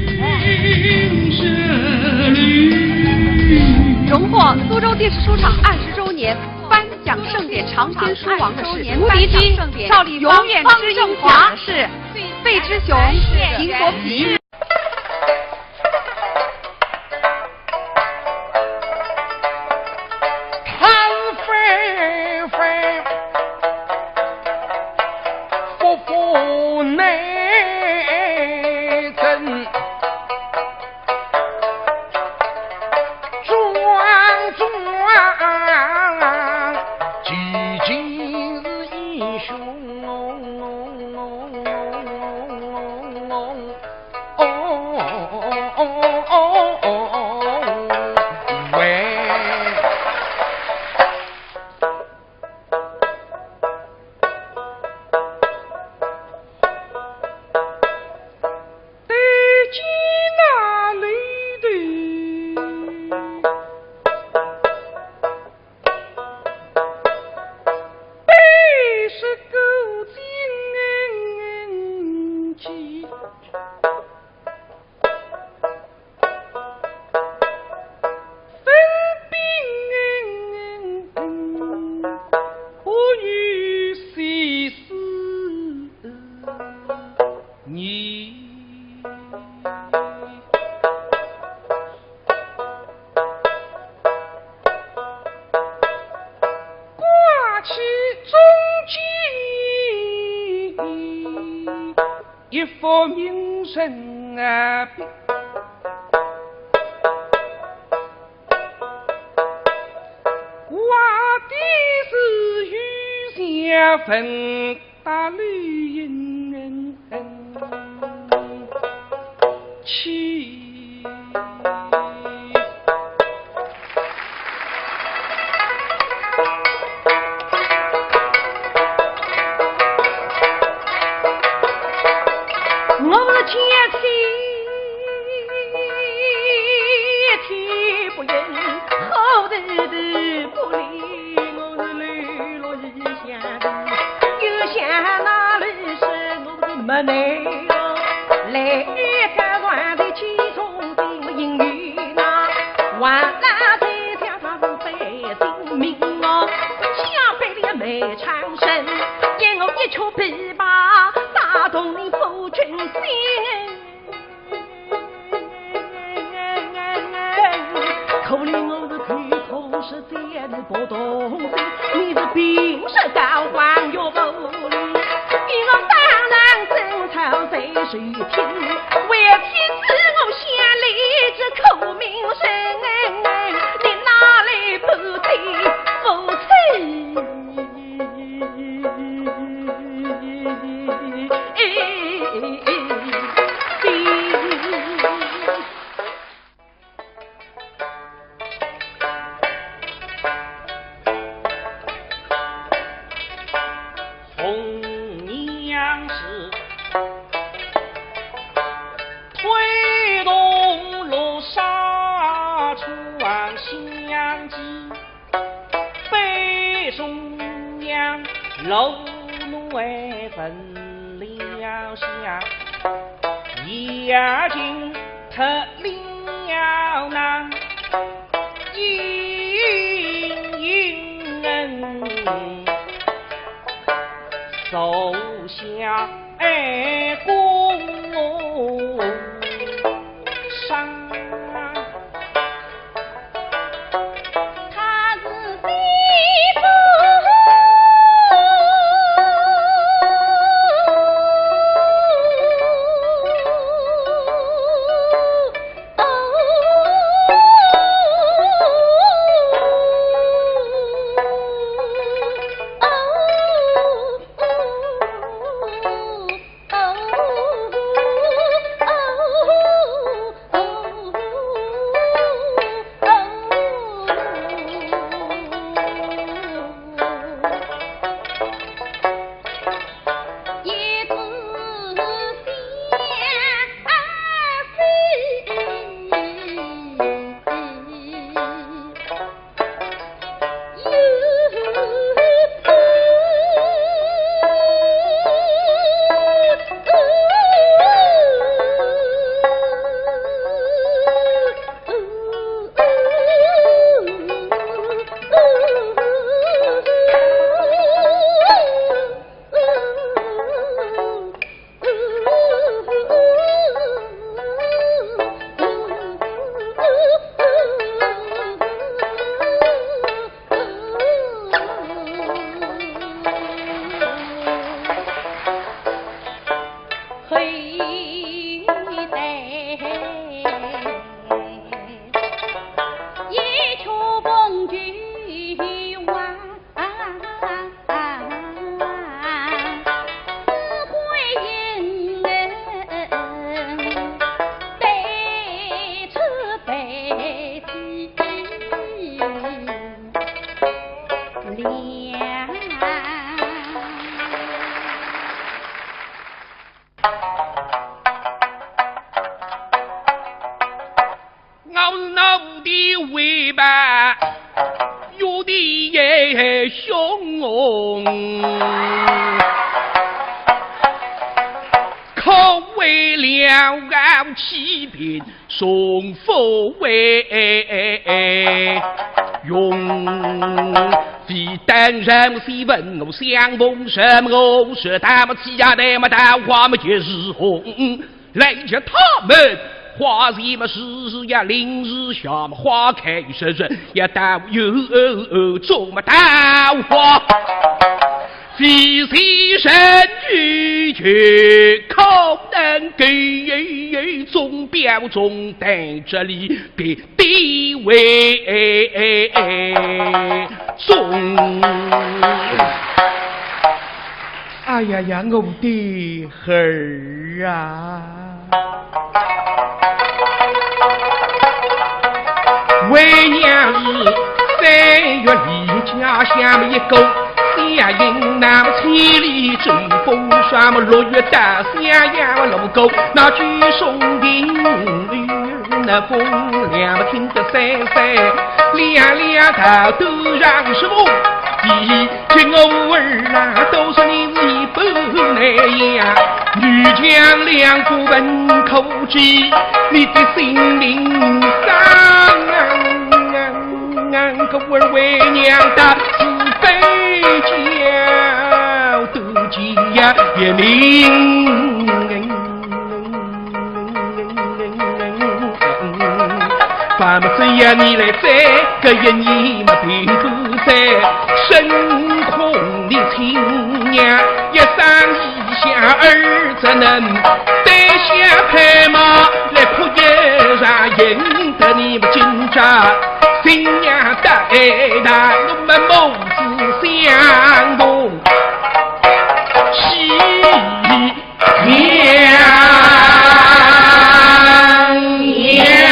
荣获苏州电视书场二十周年颁奖盛典长篇书王的是无敌金，赵丽芳、方振华，是费志雄、邢国平。 挂起中间一幅名人啊，挂的是余香文。 大绿云气。我是天天不应，好得得不离，我是绿落一 想的，又想哪里是我的没奈何，来个外头几种的应允呐，还那在家上是背景名哦，下辈的没长生，因我一曲琵琶，打动你夫君心。 可怜我是口口是舌是不动心，你是平时交往又不理，比我当然争吵在谁听？为天子我先立这苦命人哎。是推动罗纱窗相系，北中央楼台分了下，夜静特了那莺莺。 坐下哎，宫上。他是谁？ 我是奴的为伴，有的也凶，可为了欺骗，从不为用。非但人是问我相逢什么，我是他们欺压的么桃花么也是红。 来叫他们花谢么时时呀，临时下么花开时时呀，到有做么桃花。非是人与人可能够中标中，在这里的地位中。哎呀呀，我的儿啊！ 为娘是三月里家乡一个，乡音那么千里走风霜么，六月到襄阳路过，那九松亭那风凉么听得瑟瑟，两两道都让是风。 听我儿啊，都说你是一般难呀，女强两不分可知，你的性命伤啊！我儿为娘的是非教都急呀，也明。 那么只要你来在，搿一年么并不在，身空的亲娘一生一下儿子能，对下拍马来哭一场，引得你们今朝新娘带大，我们母子相同喜。 娘呀！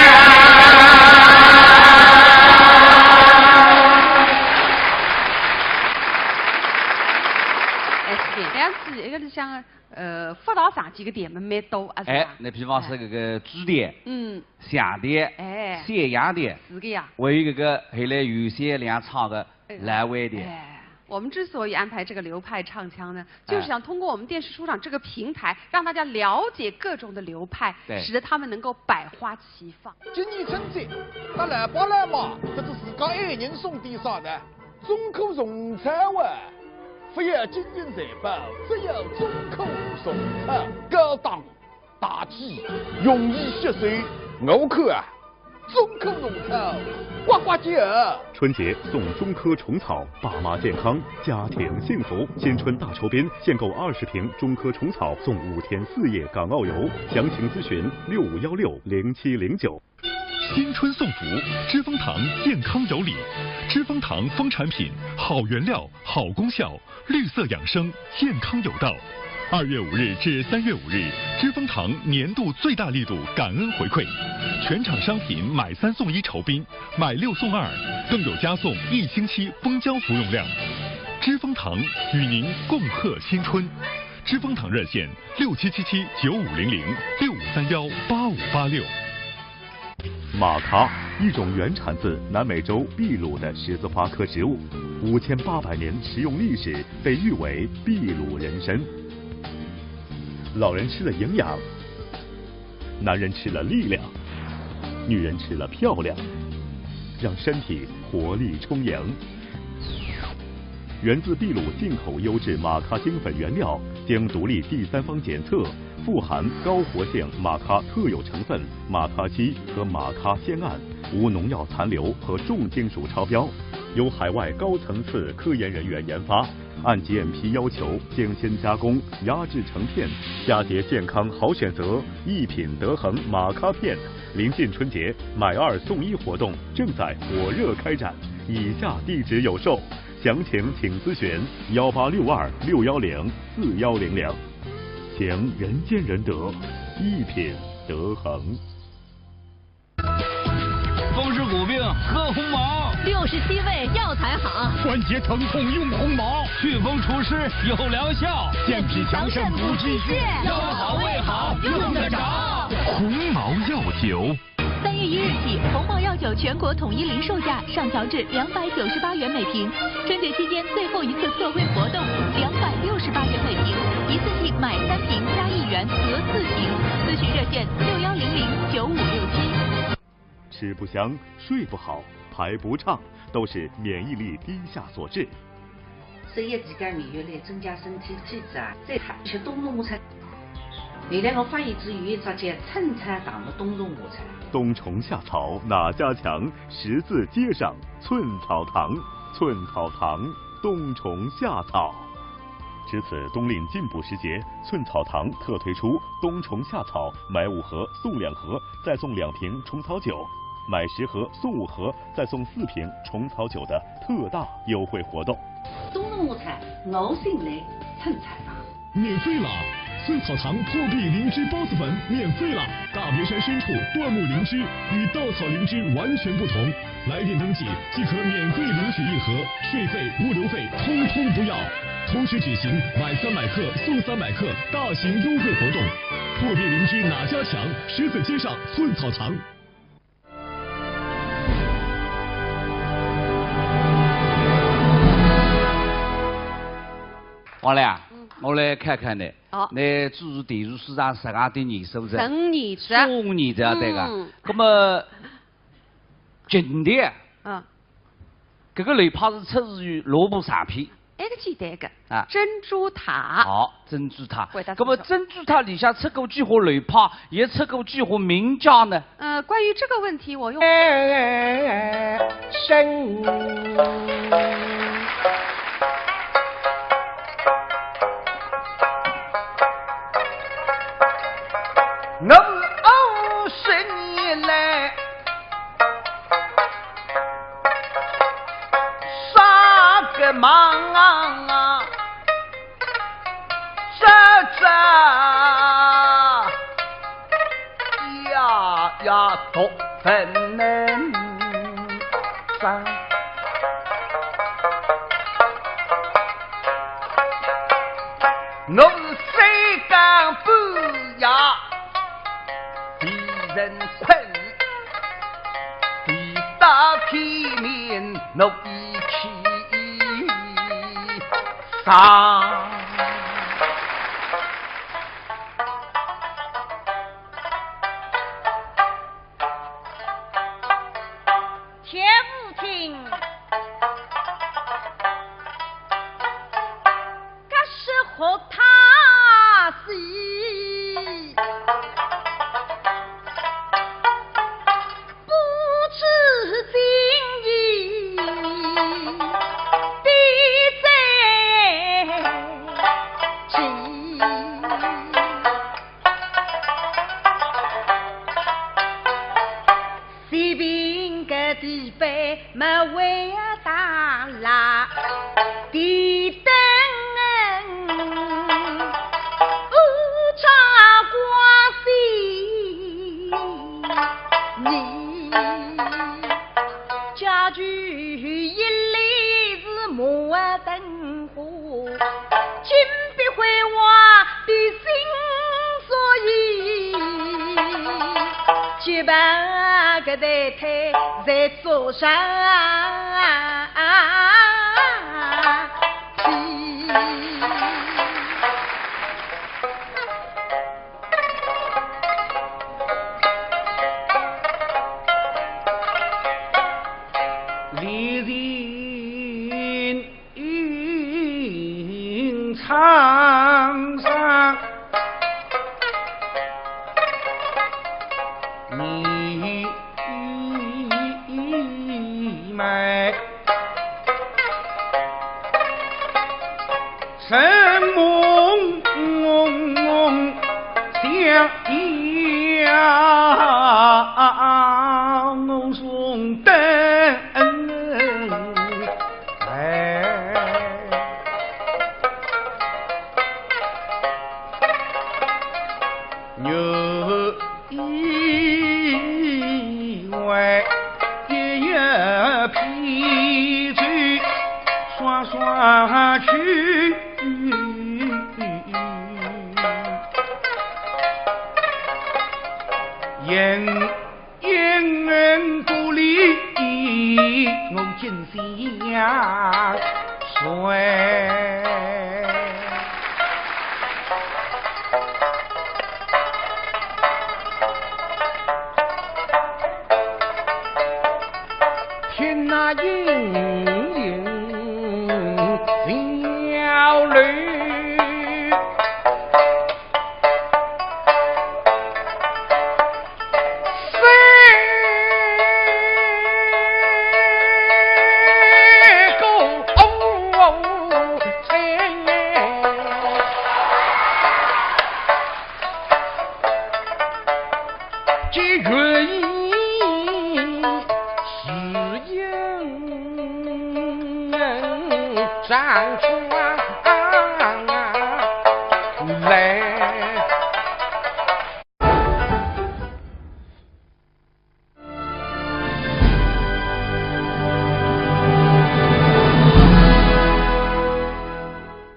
哎，是搿样子，一个里向呃，佛堂上去个店门蛮多，啊，是吧？哎，那比方说搿个珠店、嗯，香店、哎，小洋店，是个呀。还有搿个后来有些两唱个，哎，老味店。哎，我们之所以安排这个流派唱腔呢，就是想通过我们电视书场这个平台，让大家了解各种的流派，对，使得他们能够百花齐放。今年春节，搭老爸老妈，搭仔自家爱人送点啥呢？中科虫草啊！不要金银财宝，只要中科虫草。高档、大气、容易吸收，我看啊，中科虫草，呱呱叫。春节送中科虫草，爸妈健康，家庭幸福。新春大酬宾，限购二十瓶中科虫草，送五天四夜港澳游。详情咨询六五幺六零七零九。新春送福，知蜂堂健康有礼。知蜂堂蜂产品，好原料、好功效，绿色养生，健康有道。二月五日至三月五日，知蜂堂年度最大力度感恩回馈，全场商品买三送一酬宾，买六送二，更有加送一星期蜂胶服用量。知蜂堂与您共贺新春。知蜂堂热线六七七七九五零零，六五三幺八五八六。玛咖，一种原产自南美洲秘鲁的十字花科植物，五千八百年食用历史，被誉为秘鲁人参。老人吃了营养，男人吃了力量，女人吃了漂亮，让身体活力充盈。源自秘鲁进口优质玛咖精粉原料，经独立第三方检测，富含高活性玛咖特有成分玛咖烯和玛咖酰胺，无农药残留和重金属超标，由海外高层次科研人员研发，按G M P要求精心加工、压制成片，佳节健康好选择，一品德恒玛咖片。临近春节，买二送一活动正在火热开展，以下地址有售，详情请咨询幺八六二六幺零四幺零零。情人见人得，一品德恒。风湿骨病喝鸿茅，六十七味药材好，关节疼痛用鸿茅，祛风除湿有疗效，健脾强肾补气血，腰好胃好用得着。鸿茅药酒。三月一日起，鸿茅药酒全国统一零售价上调至两百九十八元每瓶。春节期间最后一次特惠活动，两百六十八元每瓶，一次性买三瓶加一元得四瓶。咨询热线六幺零零九五六七。吃不香，睡不好，排不畅，都是免疫力低下所致。所以自家免疫力增加，身体体质啊，再好吃冬虫夏草。后来我发现只有一只叫寸草堂的冬虫夏草。冬虫夏草哪家强？十字街上寸草堂，寸草堂冬虫夏草。值此冬令进补时节，寸草堂特推出冬虫夏草买五盒送两盒，再送两瓶虫草酒，买十盒送五盒，再送四瓶虫草酒的特大优惠活动。冬虫夏草，我信赖寸草堂。免费了！寸草堂破壁灵芝孢子粉免费了！大别山深处，椴木灵芝与稻草灵芝完全不同。来电登记即可免费领取一盒，税费、物流费通通不要。同时举行买三百克送三百克大型优惠活动。破壁灵芝哪家强？十字街上寸草堂。王亮，嗯。我来看看呢。哦。那主持电视书场十二点二十五，十二点二十。十二点二十，对个。嗯。那么，今天，嗯。搿个楼拍是出自于罗布长篇。埃个简单个。啊。珍珠塔。好，珍珠塔。回答。那么珍珠塔里向出过几化楼拍，也出过几化名家呢？呃，关于这个问题，我用哎，生。我是二十年来啥个忙啊？这这呀呀，都分能上。我是谁半夜被人困，被打开面目一起上。天父亲， 可是和他是不知情意的在即。 西平个地方么为大啦，地灯乌照光西，你家具一类是木灯火，金碧辉煌的心所以，洁白个台台在做啥？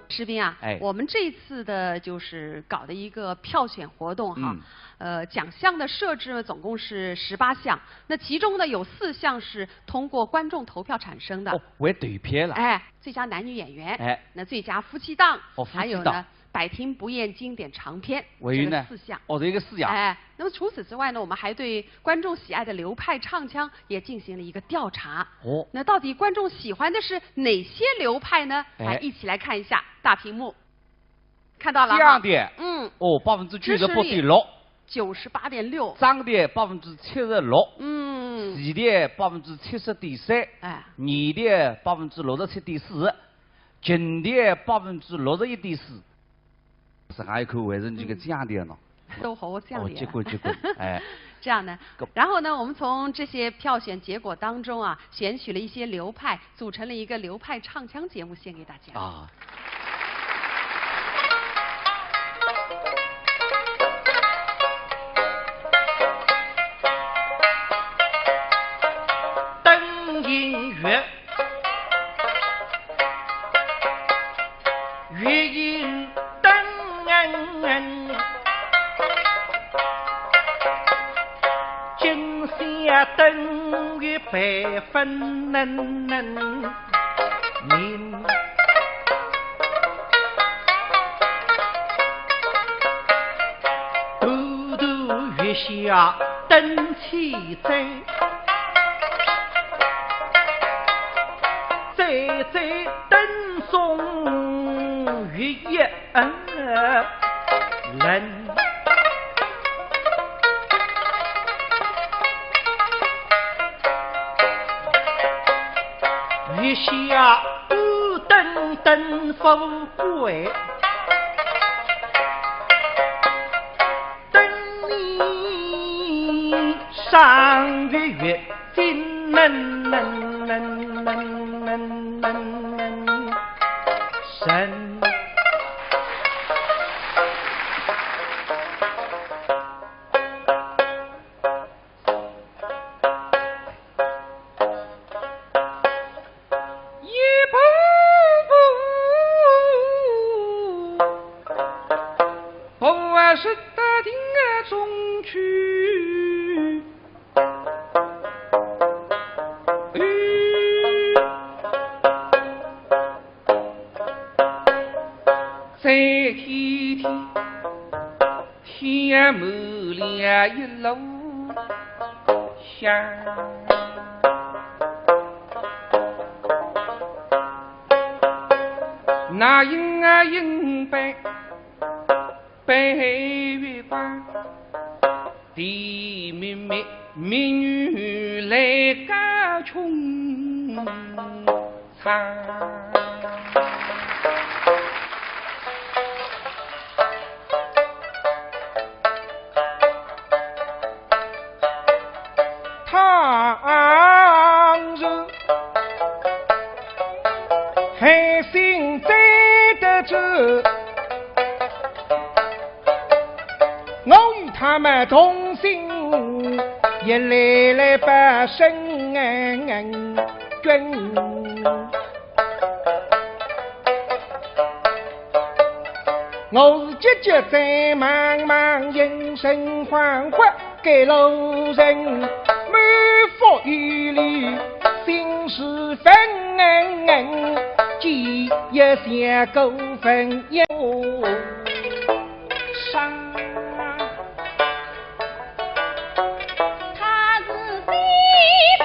士兵啊，哎。我们这次的就是搞的一个票选活动哈，嗯。呃，奖项的设置呢，总共是十八项，那其中呢，有四项是通过观众投票产生的。哦，为投票了。哎，最佳男女演员，哎。那最佳夫妻档，哦，夫妻档。还有呢，百听不厌经典长篇，还有呢？这个四项。哦，这个四项。哎，那么除此之外呢，我们还对观众喜爱的流派唱腔也进行了一个调查。哦。那到底观众喜欢的是哪些流派呢？哎。啊，一起来看一下大屏幕。 看到了哈。这样的。嗯。哦，百分之九十八点六。支持率九十八点六。涨的百分之七十六。嗯。低的百分之七十点三。哎。低的百分之六十七点四，近的百分之六十一点四。是还有口还是这个降的呢？嗯。都好降的。哦，结棍，结棍，哎。这样的，够。然后呢，我们从这些票选结果当中啊，选取了一些流派，组成了一个流派唱腔节目，献给大家。啊。 灯映月，月映灯，今宵等于白发人民，独独月下等妻子，再再等送月夜。 人。月下孤灯灯富贵，等你赏月月。 金能能能能能能能能能能能。一步步，步啊，是得定啊中去。 在天天，天没亮一路香。那影啊影般 白月光，甜蜜蜜，蜜语来歌穷唱。倘若 海星追得住，我与他们同心，一来来把身君。我是急急在茫茫，人生恍惚。 给老人满腹疑虑，心事纷，几夜想过分忧伤。他是西风。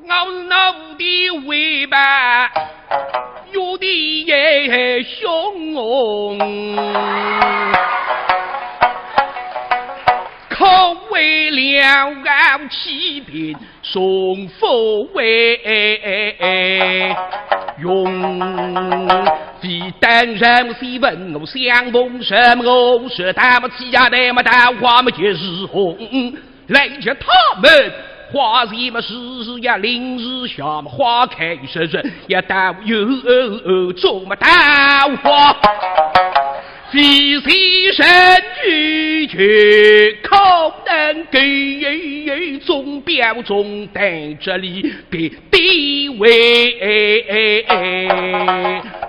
我是老的为伴，有的也凶，可为了要告欺骗，送佛为用。非但人是问我相逢什么，我说他们欺压那么桃花么就是红。来叫他们花谢么时时呀，临时下么花开时辰，也到有种么桃花。 非是人拒绝，可能给钟表中在这里的地位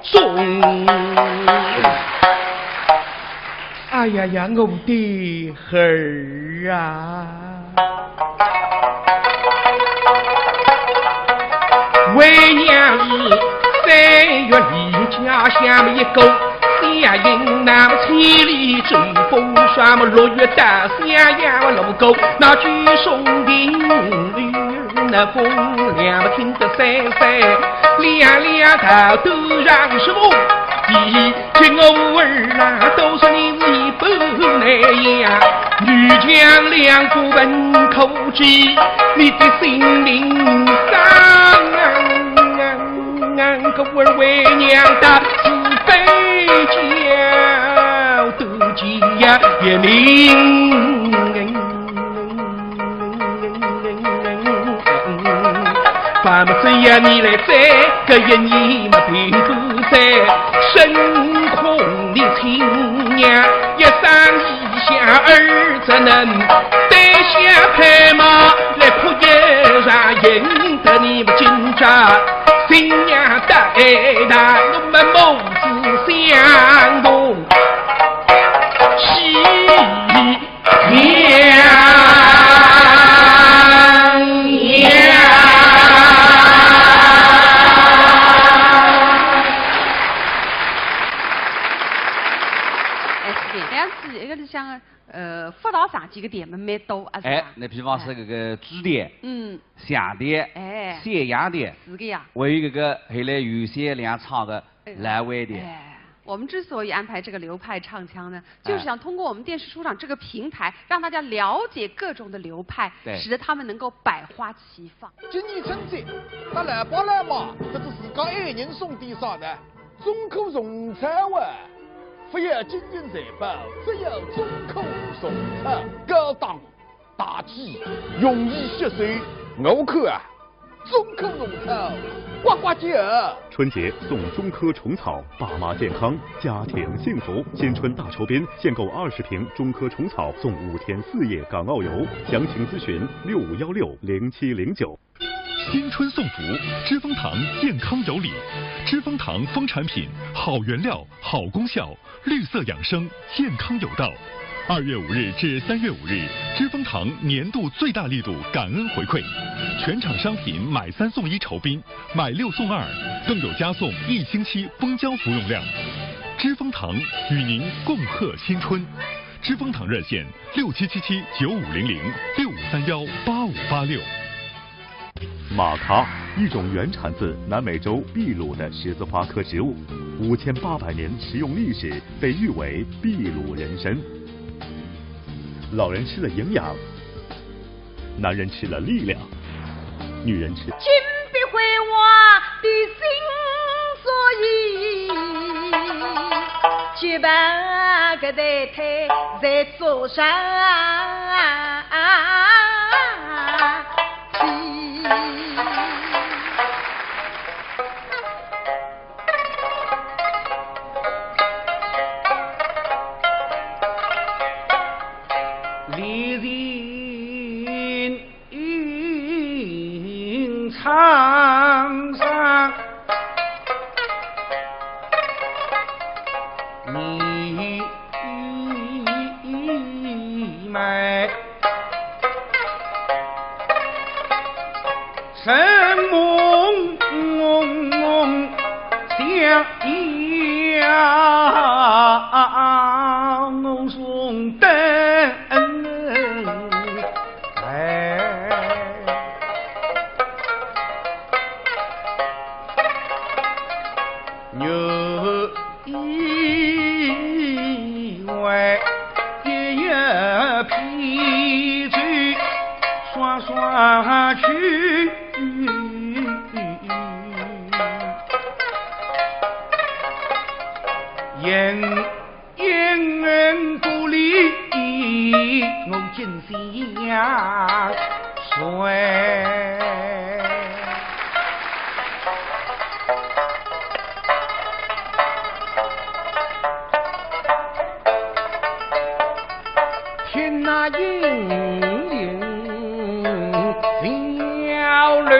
中。哎呀呀，我的儿啊！ 为娘是三月里家乡一个，下阴那么千里走风霜么，六月到襄阳路过，那九松亭里那风凉么听得瑟瑟，两两道都让是风，第一 给我儿啊，都说你是一般难呀，女强两不分可知你的心灵伤。我儿为娘的慈悲教，都急呀也明。 爸爸只要你来哉，搿一年么并不在，身空的亲娘，一生一下儿只能带下拍马来哭一场，引得你们今朝新娘带大，我们母子相同喜。 娘呀！哎，是的，搿样子，一个是像，呃，佛道上几个点嘛，蛮多啊，是吧？哎，那比方说搿个支点、嗯，响点、哎，县衙点，是个呀。还有搿个后来有些两唱个 哎，来回的。哎，我们之所以安排这个流派唱腔呢，就是想通过我们电视书场这个平台，让大家了解各种的流派，对，使得他们能够百花齐放。今年春节，搭老爸老妈，搿是自家爱人送点啥呢？中科虫草啊！不要金银财宝，只要中科虫草。高档、大气、容易吸收。我看啊， 中科虫草，呱呱叫。春节送中科虫草，爸妈健康，家庭幸福。新春大酬宾，限购二十瓶中科虫草，送五天四夜港澳游。详情咨询六五幺六零七零九。新春送福，知蜂堂健康有礼。知蜂堂蜂产品，好原料，好功效， 绿色养生，健康有道。二月五日至三月五日，知蜂堂年度最大力度感恩回馈，全场商品买三送一酬宾，买六送二，更有加送一星期蜂胶服用量。知蜂堂与您共贺新春。知蜂堂热线六七七七九五零零，六五三幺八五八六。 马卡，一种原产自南美洲秘鲁的十字花科植物，五千八百年食用历史，被誉为秘鲁人参。老人吃了营养，男人吃了力量，女人吃……金碧辉煌的新说一，结巴个代代在做啥？ 历尽沧桑，你因因故里我今相随。听那莺莺小楼。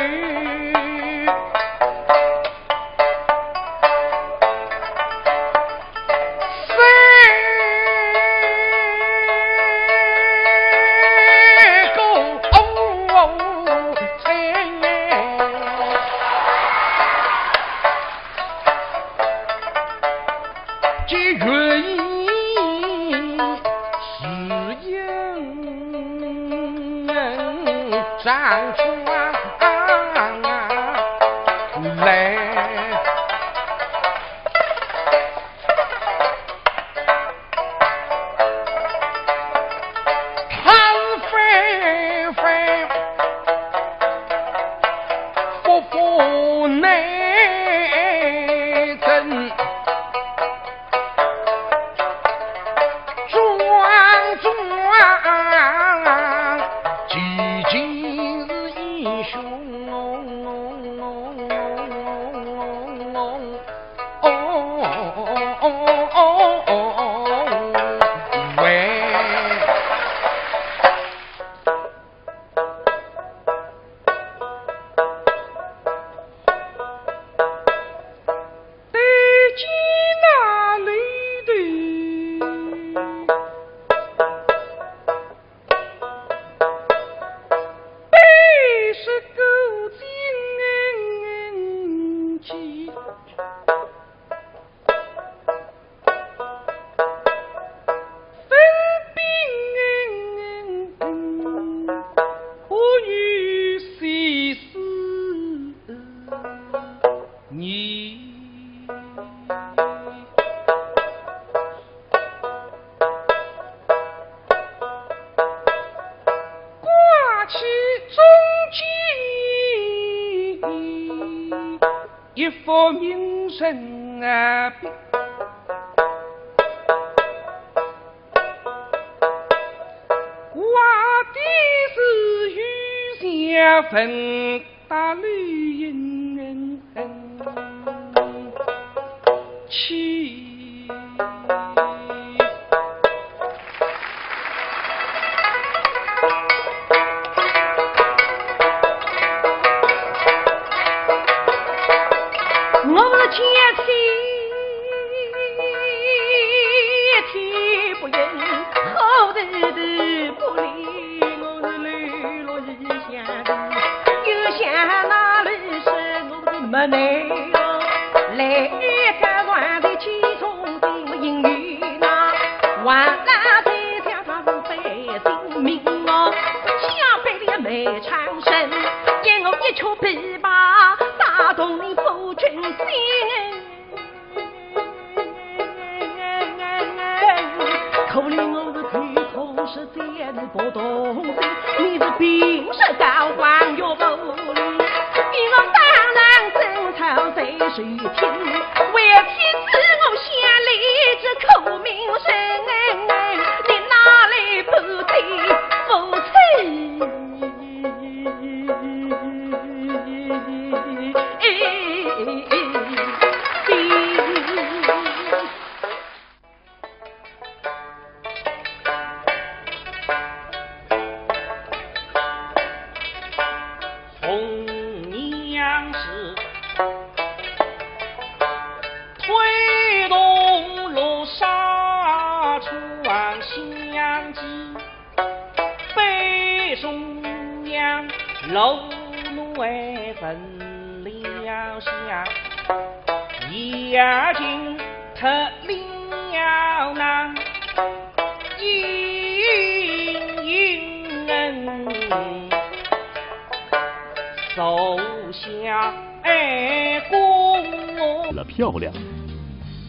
了漂亮，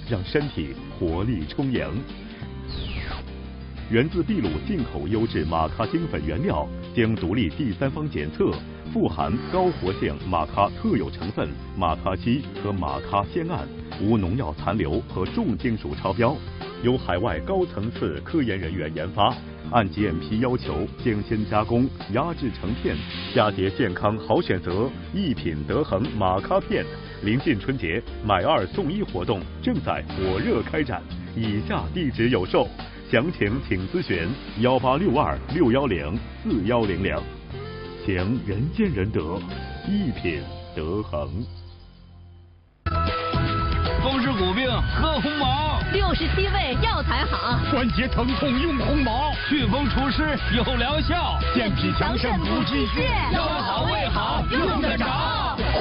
让身体活力充盈。源自秘鲁进口优质马卡丁粉原料，经独立第三方检测，富含高活性玛咖特有成分玛咖烯和玛咖酰胺，无农药残留和重金属超标，由海外高层次科研人员研发，按GMP要求精心加工、压制成片，佳节健康好选择，一品德恒玛咖片。临近春节，买二送一活动正在火热开展，以下地址有售，详情请咨询幺八六二六幺零四幺零零。情人见人得，一品德恒。风湿骨病喝鸿茅，六十七味药材好，关节疼痛用鸿茅，祛风除湿有疗效，健脾强肾补气血，腰好胃好用得着。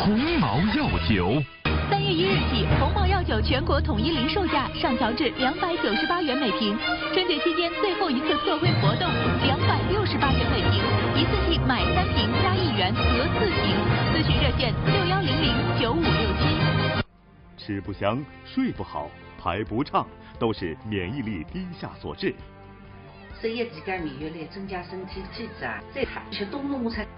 鸿茅药酒。三月一日起，鸿茅药酒全国统一零售价上调至两百九十八元每瓶。春节期间最后一次特惠活动，两百六十八元每瓶，一次性买三瓶加一元得四瓶。咨询热线六幺零零九五六七。吃不香，睡不好，排不畅，都是免疫力低下所致。所以自家免疫力增加，身体体质啊，再好吃冬虫夏草。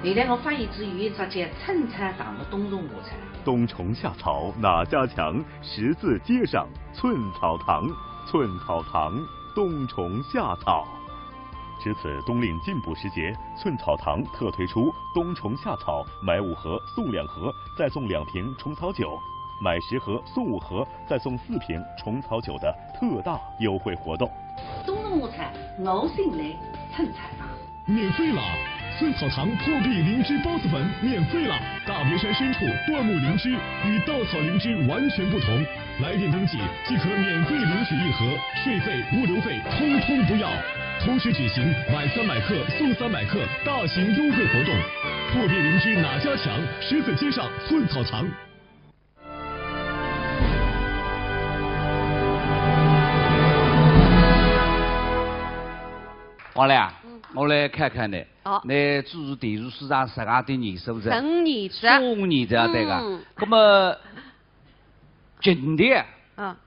原来我发现只有一只叫寸草堂的冬虫夏草。冬虫夏草哪家强？十字街上寸草堂，寸草堂冬虫夏草。值此冬令进补时节，寸草堂特推出冬虫夏草买五盒送两盒，再送两瓶虫草酒，买十盒送五盒，再送四瓶虫草酒的特大优惠活动。冬虫夏草，我信赖寸草堂。免费了！寸草堂破壁灵芝孢子粉免费了！大别山深处，椴木灵芝与稻草灵芝完全不同。来电登记即可免费领取一盒，税费、物流费通通不要。同时举行买三百克送三百克大型优惠活动。破壁灵芝哪家强？十字街上寸草堂。王来啊，我来看看呢。哦，那主持电视书场十二点二十五日，十五日啊，对个。那么今天啊，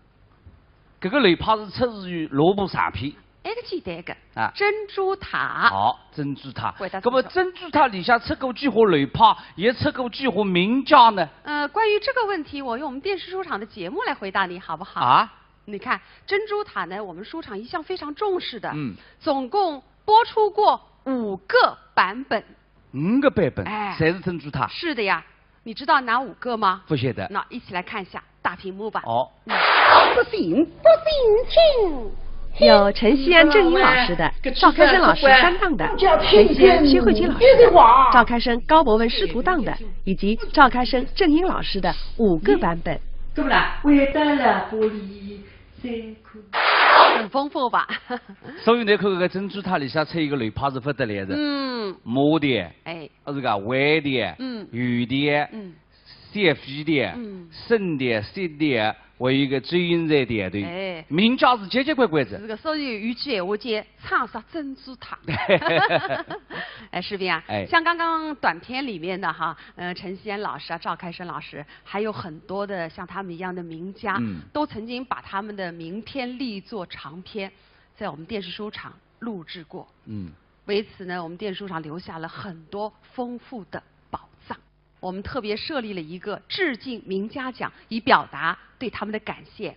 搿个楼牌是出自于哪部长篇？埃个简单个啊，珍珠塔。好，珍珠塔。那么珍珠塔里向出过几化楼牌，也出过几化名家呢？呃，关于这个问题，我用我们电视书场的节目来回答你，好不好？啊。 你看，珍珠塔呢，我们书场一向非常重视的，嗯，总共播出过五个版本。五个版本，哎，侪是珍珠塔。是的呀，你知道哪五个吗？勿晓得。那一起来看一下大屏幕吧。哦。不行，不行，请。有陈锡安、郑英老师的，赵开生老师担当的，陈锡安、薛慧君老师的，赵开生、高博文师徒档的，以及赵开生、郑英老师的五个版本。对不啦？我也带了玻璃。 很丰富吧？所以侬看搿个珍珠塔里向出一个楼牌是勿得了的。嗯。马的，哎，是个弯的，嗯，圆的，嗯，小飞的，嗯，深的，深的，还有一个周云瑞的，对，哎，名家是结结棍棍子。搿个所以有句闲话叫唱杀珍珠塔。哎，是不是啊？哎，像刚刚短片里面的哈，呃，陈锡安老师啊，赵开生老师， 还有很多的像他们一样的名家，嗯，都曾经把他们的名篇力作长篇在我们电视书场录制过。嗯，为此呢，我们电视书场留下了很多丰富的宝藏。我们特别设立了一个致敬名家奖，以表达对他们的感谢。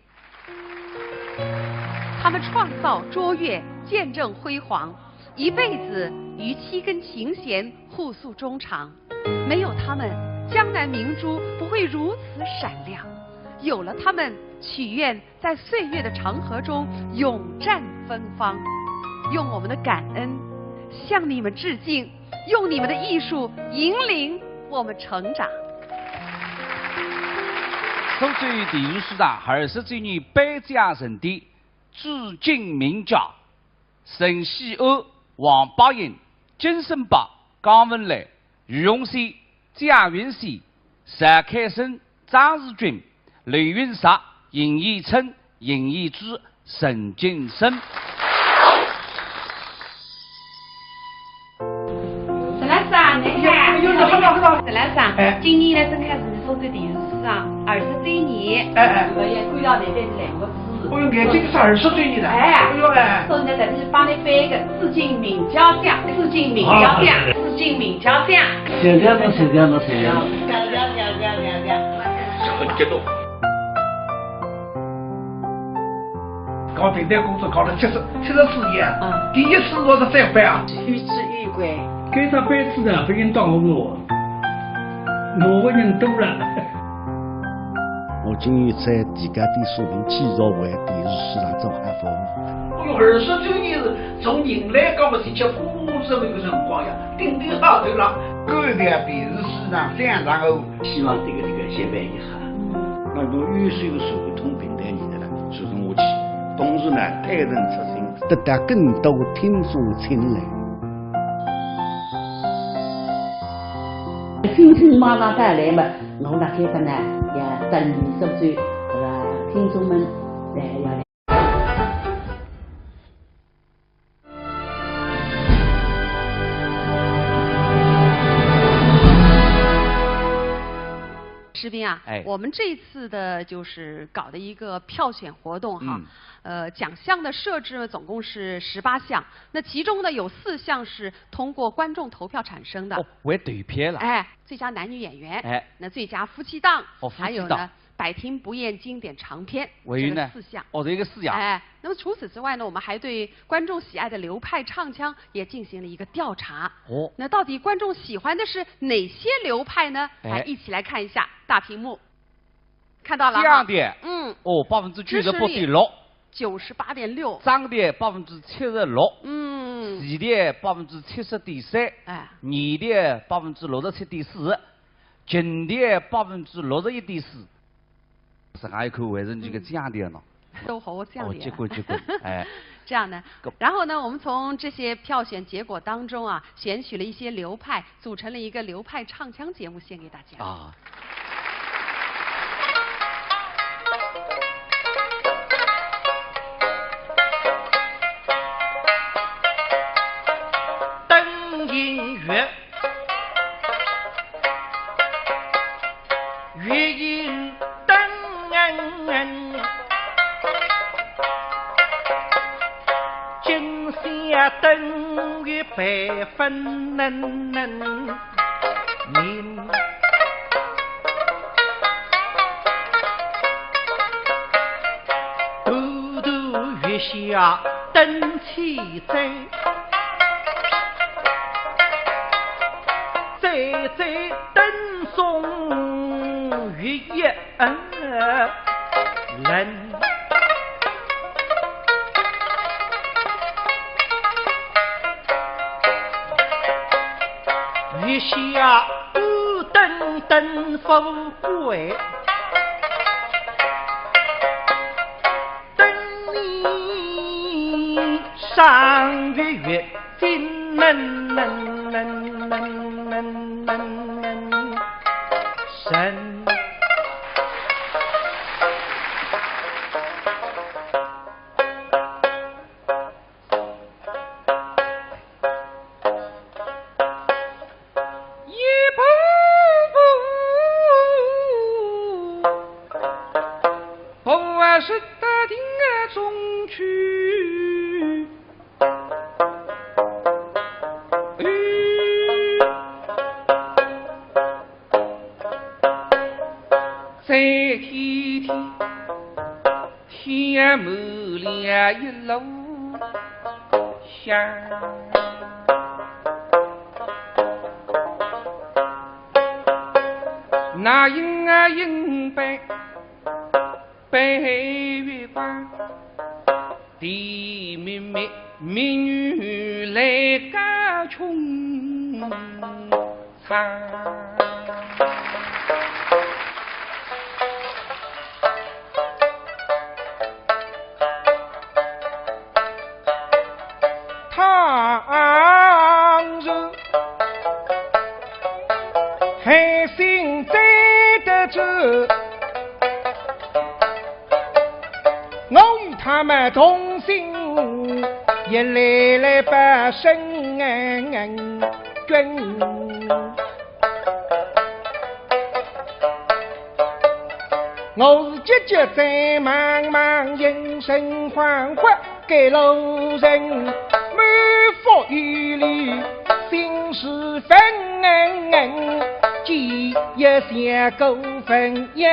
他们创造卓越，见证辉煌，一辈子与七根琴弦互诉衷肠。 没有他们，江南明珠不会如此闪亮。有了他们，曲苑在岁月的长河中永绽芬芳。用我们的感恩向你们致敬，用你们的艺术引领我们成长。苏州电视书场二十周年颁奖盛典，致敬名家。 陈锡安、王百英、金圣伯、姜文来、余荣先、蒋云仙、赵开生、张士君、刘云石、邢延春、邢延珠、陈金生。陈老师啊，你好。哎，陈老师啊，今年呢，正好是苏州电视书场二十周年，哎哎，我也看到那边是两个字。哎呦，眼睛是二十岁呢。哎。哎呦喂。说人家在这里帮你翻一个致敬闵家巷，致敬闵家巷，啊。致敬闵家巷。谢谢侬，谢谢侬，谢谢侬。很激动。搞评弹工作搞了七十，七十四年，嗯。第一次我是这样办啊。屈指一挥。该只杯子呢，不应当我，我个人多了。 我今日在地价店说明体育会电视市场做好服务。我有二十周年是从迎来高么是吃风风生一个辰光呀，顶顶好头了。各位电视市场相当后，希望这个这个协办一下，那么优秀的传统评弹艺术呢，传承下去，同时呢，推陈出新，得到更多听众青睐。新春马上到来嘛， 我辣海搭呢，也等你所有搿个听众们来要来。石斌啊，哎。我们这次的就是搞的一个票选活动哈，嗯。呃，奖项的设置呢总共是十八项，那其中呢有四项是通过观众投票产生的。哦，还投票了。哎，最佳男女演员，哎。那最佳夫妻档，哦，夫妻档。还有呢， 百听不厌经典长篇，还有呢？这个四项。哦，这个四项。哎，那么除此之外呢，我们还对观众喜爱的流派唱腔也进行了一个调查。哦。那到底观众喜欢的是哪些流派呢？哎。来，一起来看一下大屏幕。看到了哈？降调。嗯。哦，百分之九十八点六。九十八点六。涨调百分之七十六。嗯。齐调百分之七十点三。哎。二调百分之六十七点四。 琴调百分之六十一点四，实梗一看还是搿个降调呢。都好降调。哦，结棍，结棍，哎。这样呢，然后呢，我们从这些票选结果当中啊，选取了一些流派，组成了一个流派唱腔节目，献给大家。啊。灯影月。 月影灯，今宵灯月白分明。独独月下灯 千载，载载灯送月夜冷。月下孤灯灯富贵。 灯里赏月月金能能能能能能能神。 一步步步啊，是大厅啊中去。哎，在天天 天满了一路香。那影啊影白，白月光，甜蜜蜜蜜语来加穷。 唱。倘若海星追得转，我与他们同心，也来来把身君。我是急急再忙忙，人生恍惚赶路人，满腹忧虑心事烦，几夜想过分夜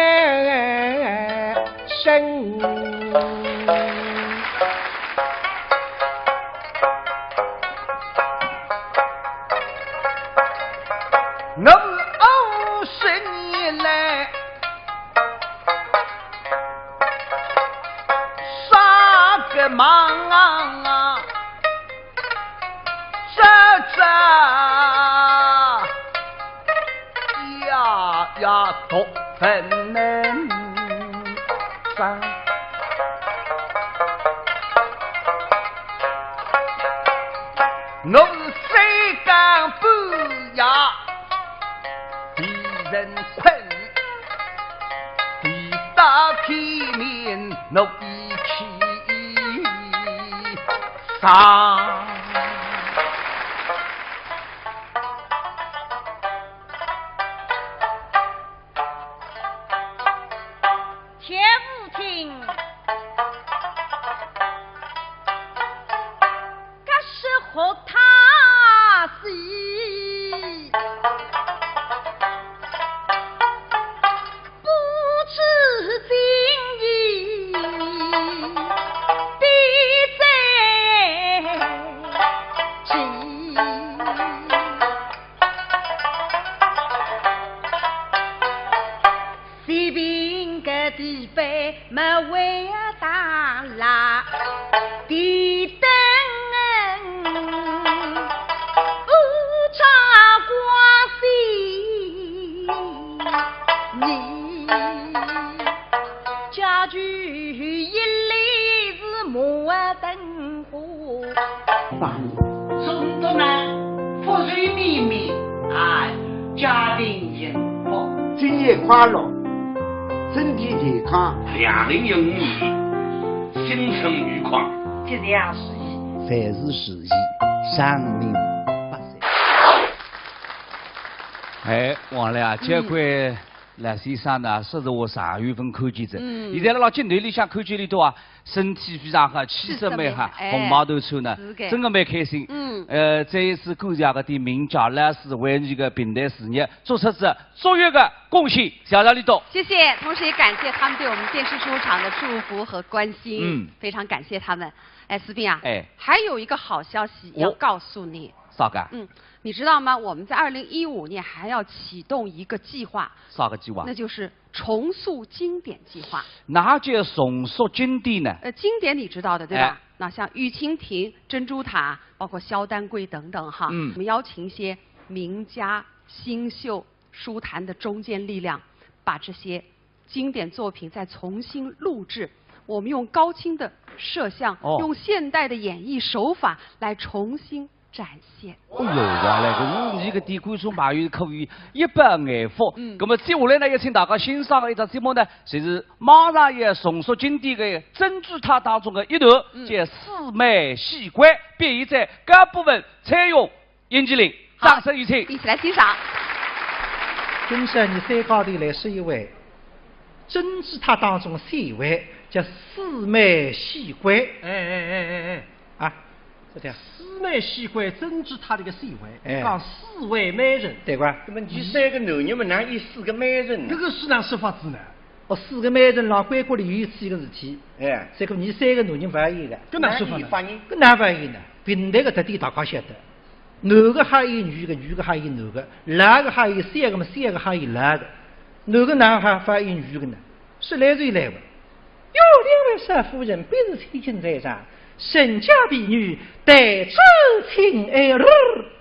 深。 我是五十年来啥个忙啊，这这呀呀都不能干。 我是三更半夜被人困，被打开面我一起上。 天无情，可是和他死，不知今夜必在其。 西平个地方么为大啦，地灯乌照光西，你家具一类是没灯火。 啥人？中毒呢，福寿绵绵，哎，家庭幸福。今夜快乐，身体健康。两零一五年，新春愉快。吉祥如意。万事如意，长命百岁。哎，王亮啊，结果 老先生呢，说是我上月份看见仔，嗯。现在辣辣镜头里向看见俚笃啊，身体非常好，气色蛮好，气色蛮好，哎，红毛头穿呢，是个。真个蛮开心。嗯。呃，再一次感谢搿点名家老师为俚个评弹事业做出仔卓越个贡献，谢谢俚笃。谢谢，同时也感谢他们对我们电视书场的祝福和关心，嗯。非常感谢他们。哎，思斌啊，哎。还有一个好消息要告诉你。哦。啥个？嗯，你知道吗？我们在二零一五年还要启动一个计划，啥个计划？那就是 重塑经典计划。哪叫重塑经典呢？呃，经典你知道的，对吧？哎。那像玉蜻蜓、珍珠塔，包括萧丹桂等等哈。嗯。我们邀请一些名家、新秀、书坛的中坚力量，把这些经典作品再重新录制。我们用高清的摄像，哦。用现代的演绎手法来重新 展现。哎哟，原来搿是你搿点观众朋友可以一饱眼福。嗯。那么接下来呢，要请大家欣赏的一只节目呢，就是马上要重塑经典的珍珠塔当中的一段，嗯。叫四妹戏关，表演者高博文、蔡勇、殷麒麟。好，掌声有请。一起来欣赏。今朝伲三家头来说一回珍珠塔当中的戏位，叫四妹戏关。哎，哎，哎，哎，哎。 啊，是这样。四妹戏关珍珠塔里个戏位，哎。讲四位美人。对个。那么伲三个男人嘛，哪有四个美人呢？搿个是哪说法子呢？哦，四个美人辣关过里有一次个事体。哎。结果伲三个男人勿要演个。搿哪说法呢？哪有法呢？搿哪勿要演呢？评弹个特点大家晓得，男个好演女个，女个好演男个，老个好演小个嘛，小个好演老个。男个哪哈勿好演女个呢？说来就来个。 哟，两位少夫人，本是千金在上，人家婢女，待主请安。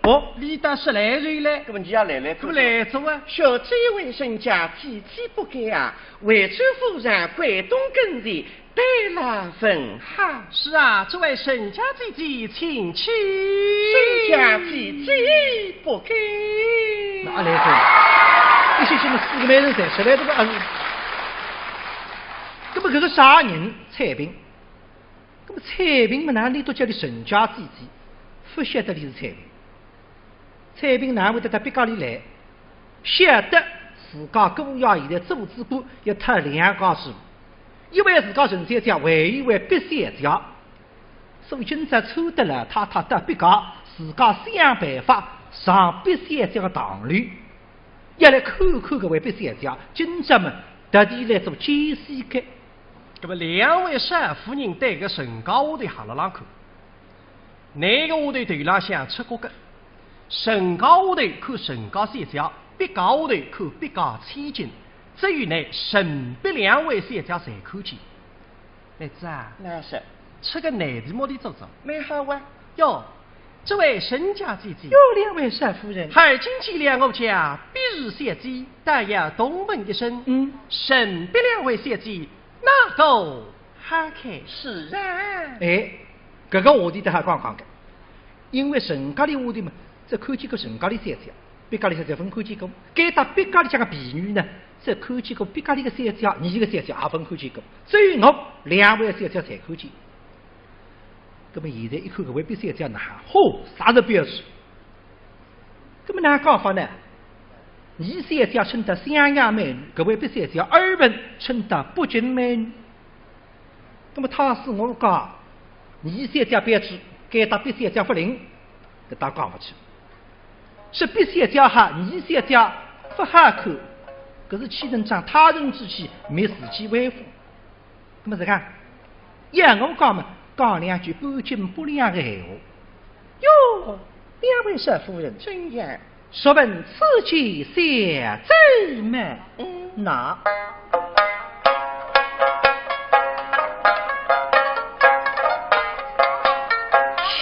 哦，俚倒说来就来。那么伲也来来，那么来哉啊。小姐为人家姐姐不敢啊，为主夫人关东跟前，待老问好。是啊，这位人家姐姐请起。人家姐姐不敢。哪来哉？一歇歇么四个美人侪出来，搿个啊。 那么搿个啥人？采萍。那么采萍嘛，哪里都叫俚人家姐姐，勿晓得俚是采萍。采萍哪会得到别家里来？晓得，自家姑爷现在做仔官，要讨两家事，一位自家陈小姐，还有一位毕小姐。所以今朝抽得了太太到毕家，自家想办法上毕小姐个堂楼，要来看看搿位毕小姐，今朝么特地来做见识个。那么两位少夫人对搿陈家丫头哈拉浪看， 哪个丫头头浪向出角个？陈家丫头看陈家小姐，毕家丫头看毕家千金，只有呢陈毕两位小姐侪看见。妹子啊，哪是？出个难题么俚做做。蛮好啊。哟，这位陈家姐姐。哟，两位少夫人。而今见了我家毕氏小姐，但要同问一声，嗯。陈毕两位小姐， 哪个好看？是啊。哎，搿个话题倒好讲讲个，因为陈家里丫头嘛，只看见过陈家里小姐，毕家里小姐勿看见过。该搭毕家里向个婢女呢，只看见过毕家里个小姐，伲个小姐也勿看见过。只有我两位小姐侪看见。葛末现在一看搿位毕小姐哪，嚯，啥个标致！ 葛末哪讲法呢？伲小姐称得襄阳美女，搿位毕小姐耳闻称得北京美女。葛末倘使我讲伲小姐标致，该搭毕小姐勿灵，搿倒讲勿出。说毕小姐好，伲小姐勿好看，搿是岂能仗他人之气，灭自己威风。 葛末是讲，要我讲嘛，讲两句半斤八两个闲话。哟，两位少夫人。怎样？若问此间小姐嘛，嗯。那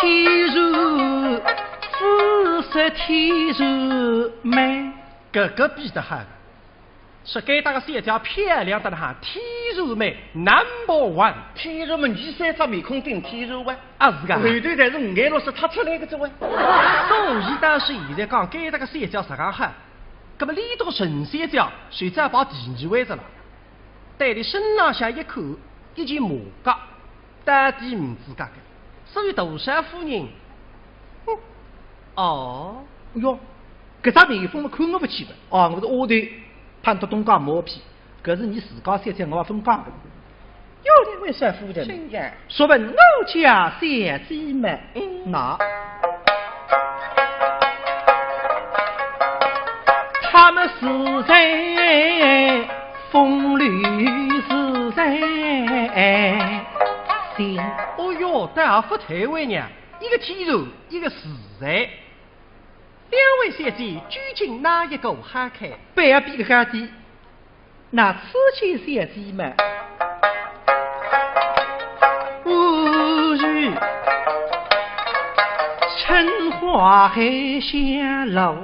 天然，只说天然美。搿个比得好。 说该搭个小姐漂亮得哪哈，天然美，number one。天然嘛，伲三只面孔顶天然哇。啊，是个。后头侪是五颜六色擦出来个哉哇。所以当时现在讲该搭个小姐实梗好，葛末俚笃陈小姐就只排第二位哉了。对俚身浪向一看，一件马甲， 到底呒不资格个，所以大少夫人，哼，哦。哎哟，搿只面孔嘛看我勿起个，哦，我是丫头，盼到东家毛坯，搿是伲自家小姐我勿讲个。哟，两位少夫人，怎样？说问我家小姐们，嗯。那她们是谁？ 风流自在心。哦哟，倒也勿推扳呢，一个天然，一个自在。两位小姐，究竟哪一个好看？必要比个高低。那此间小姐嘛，无语春花海香楼。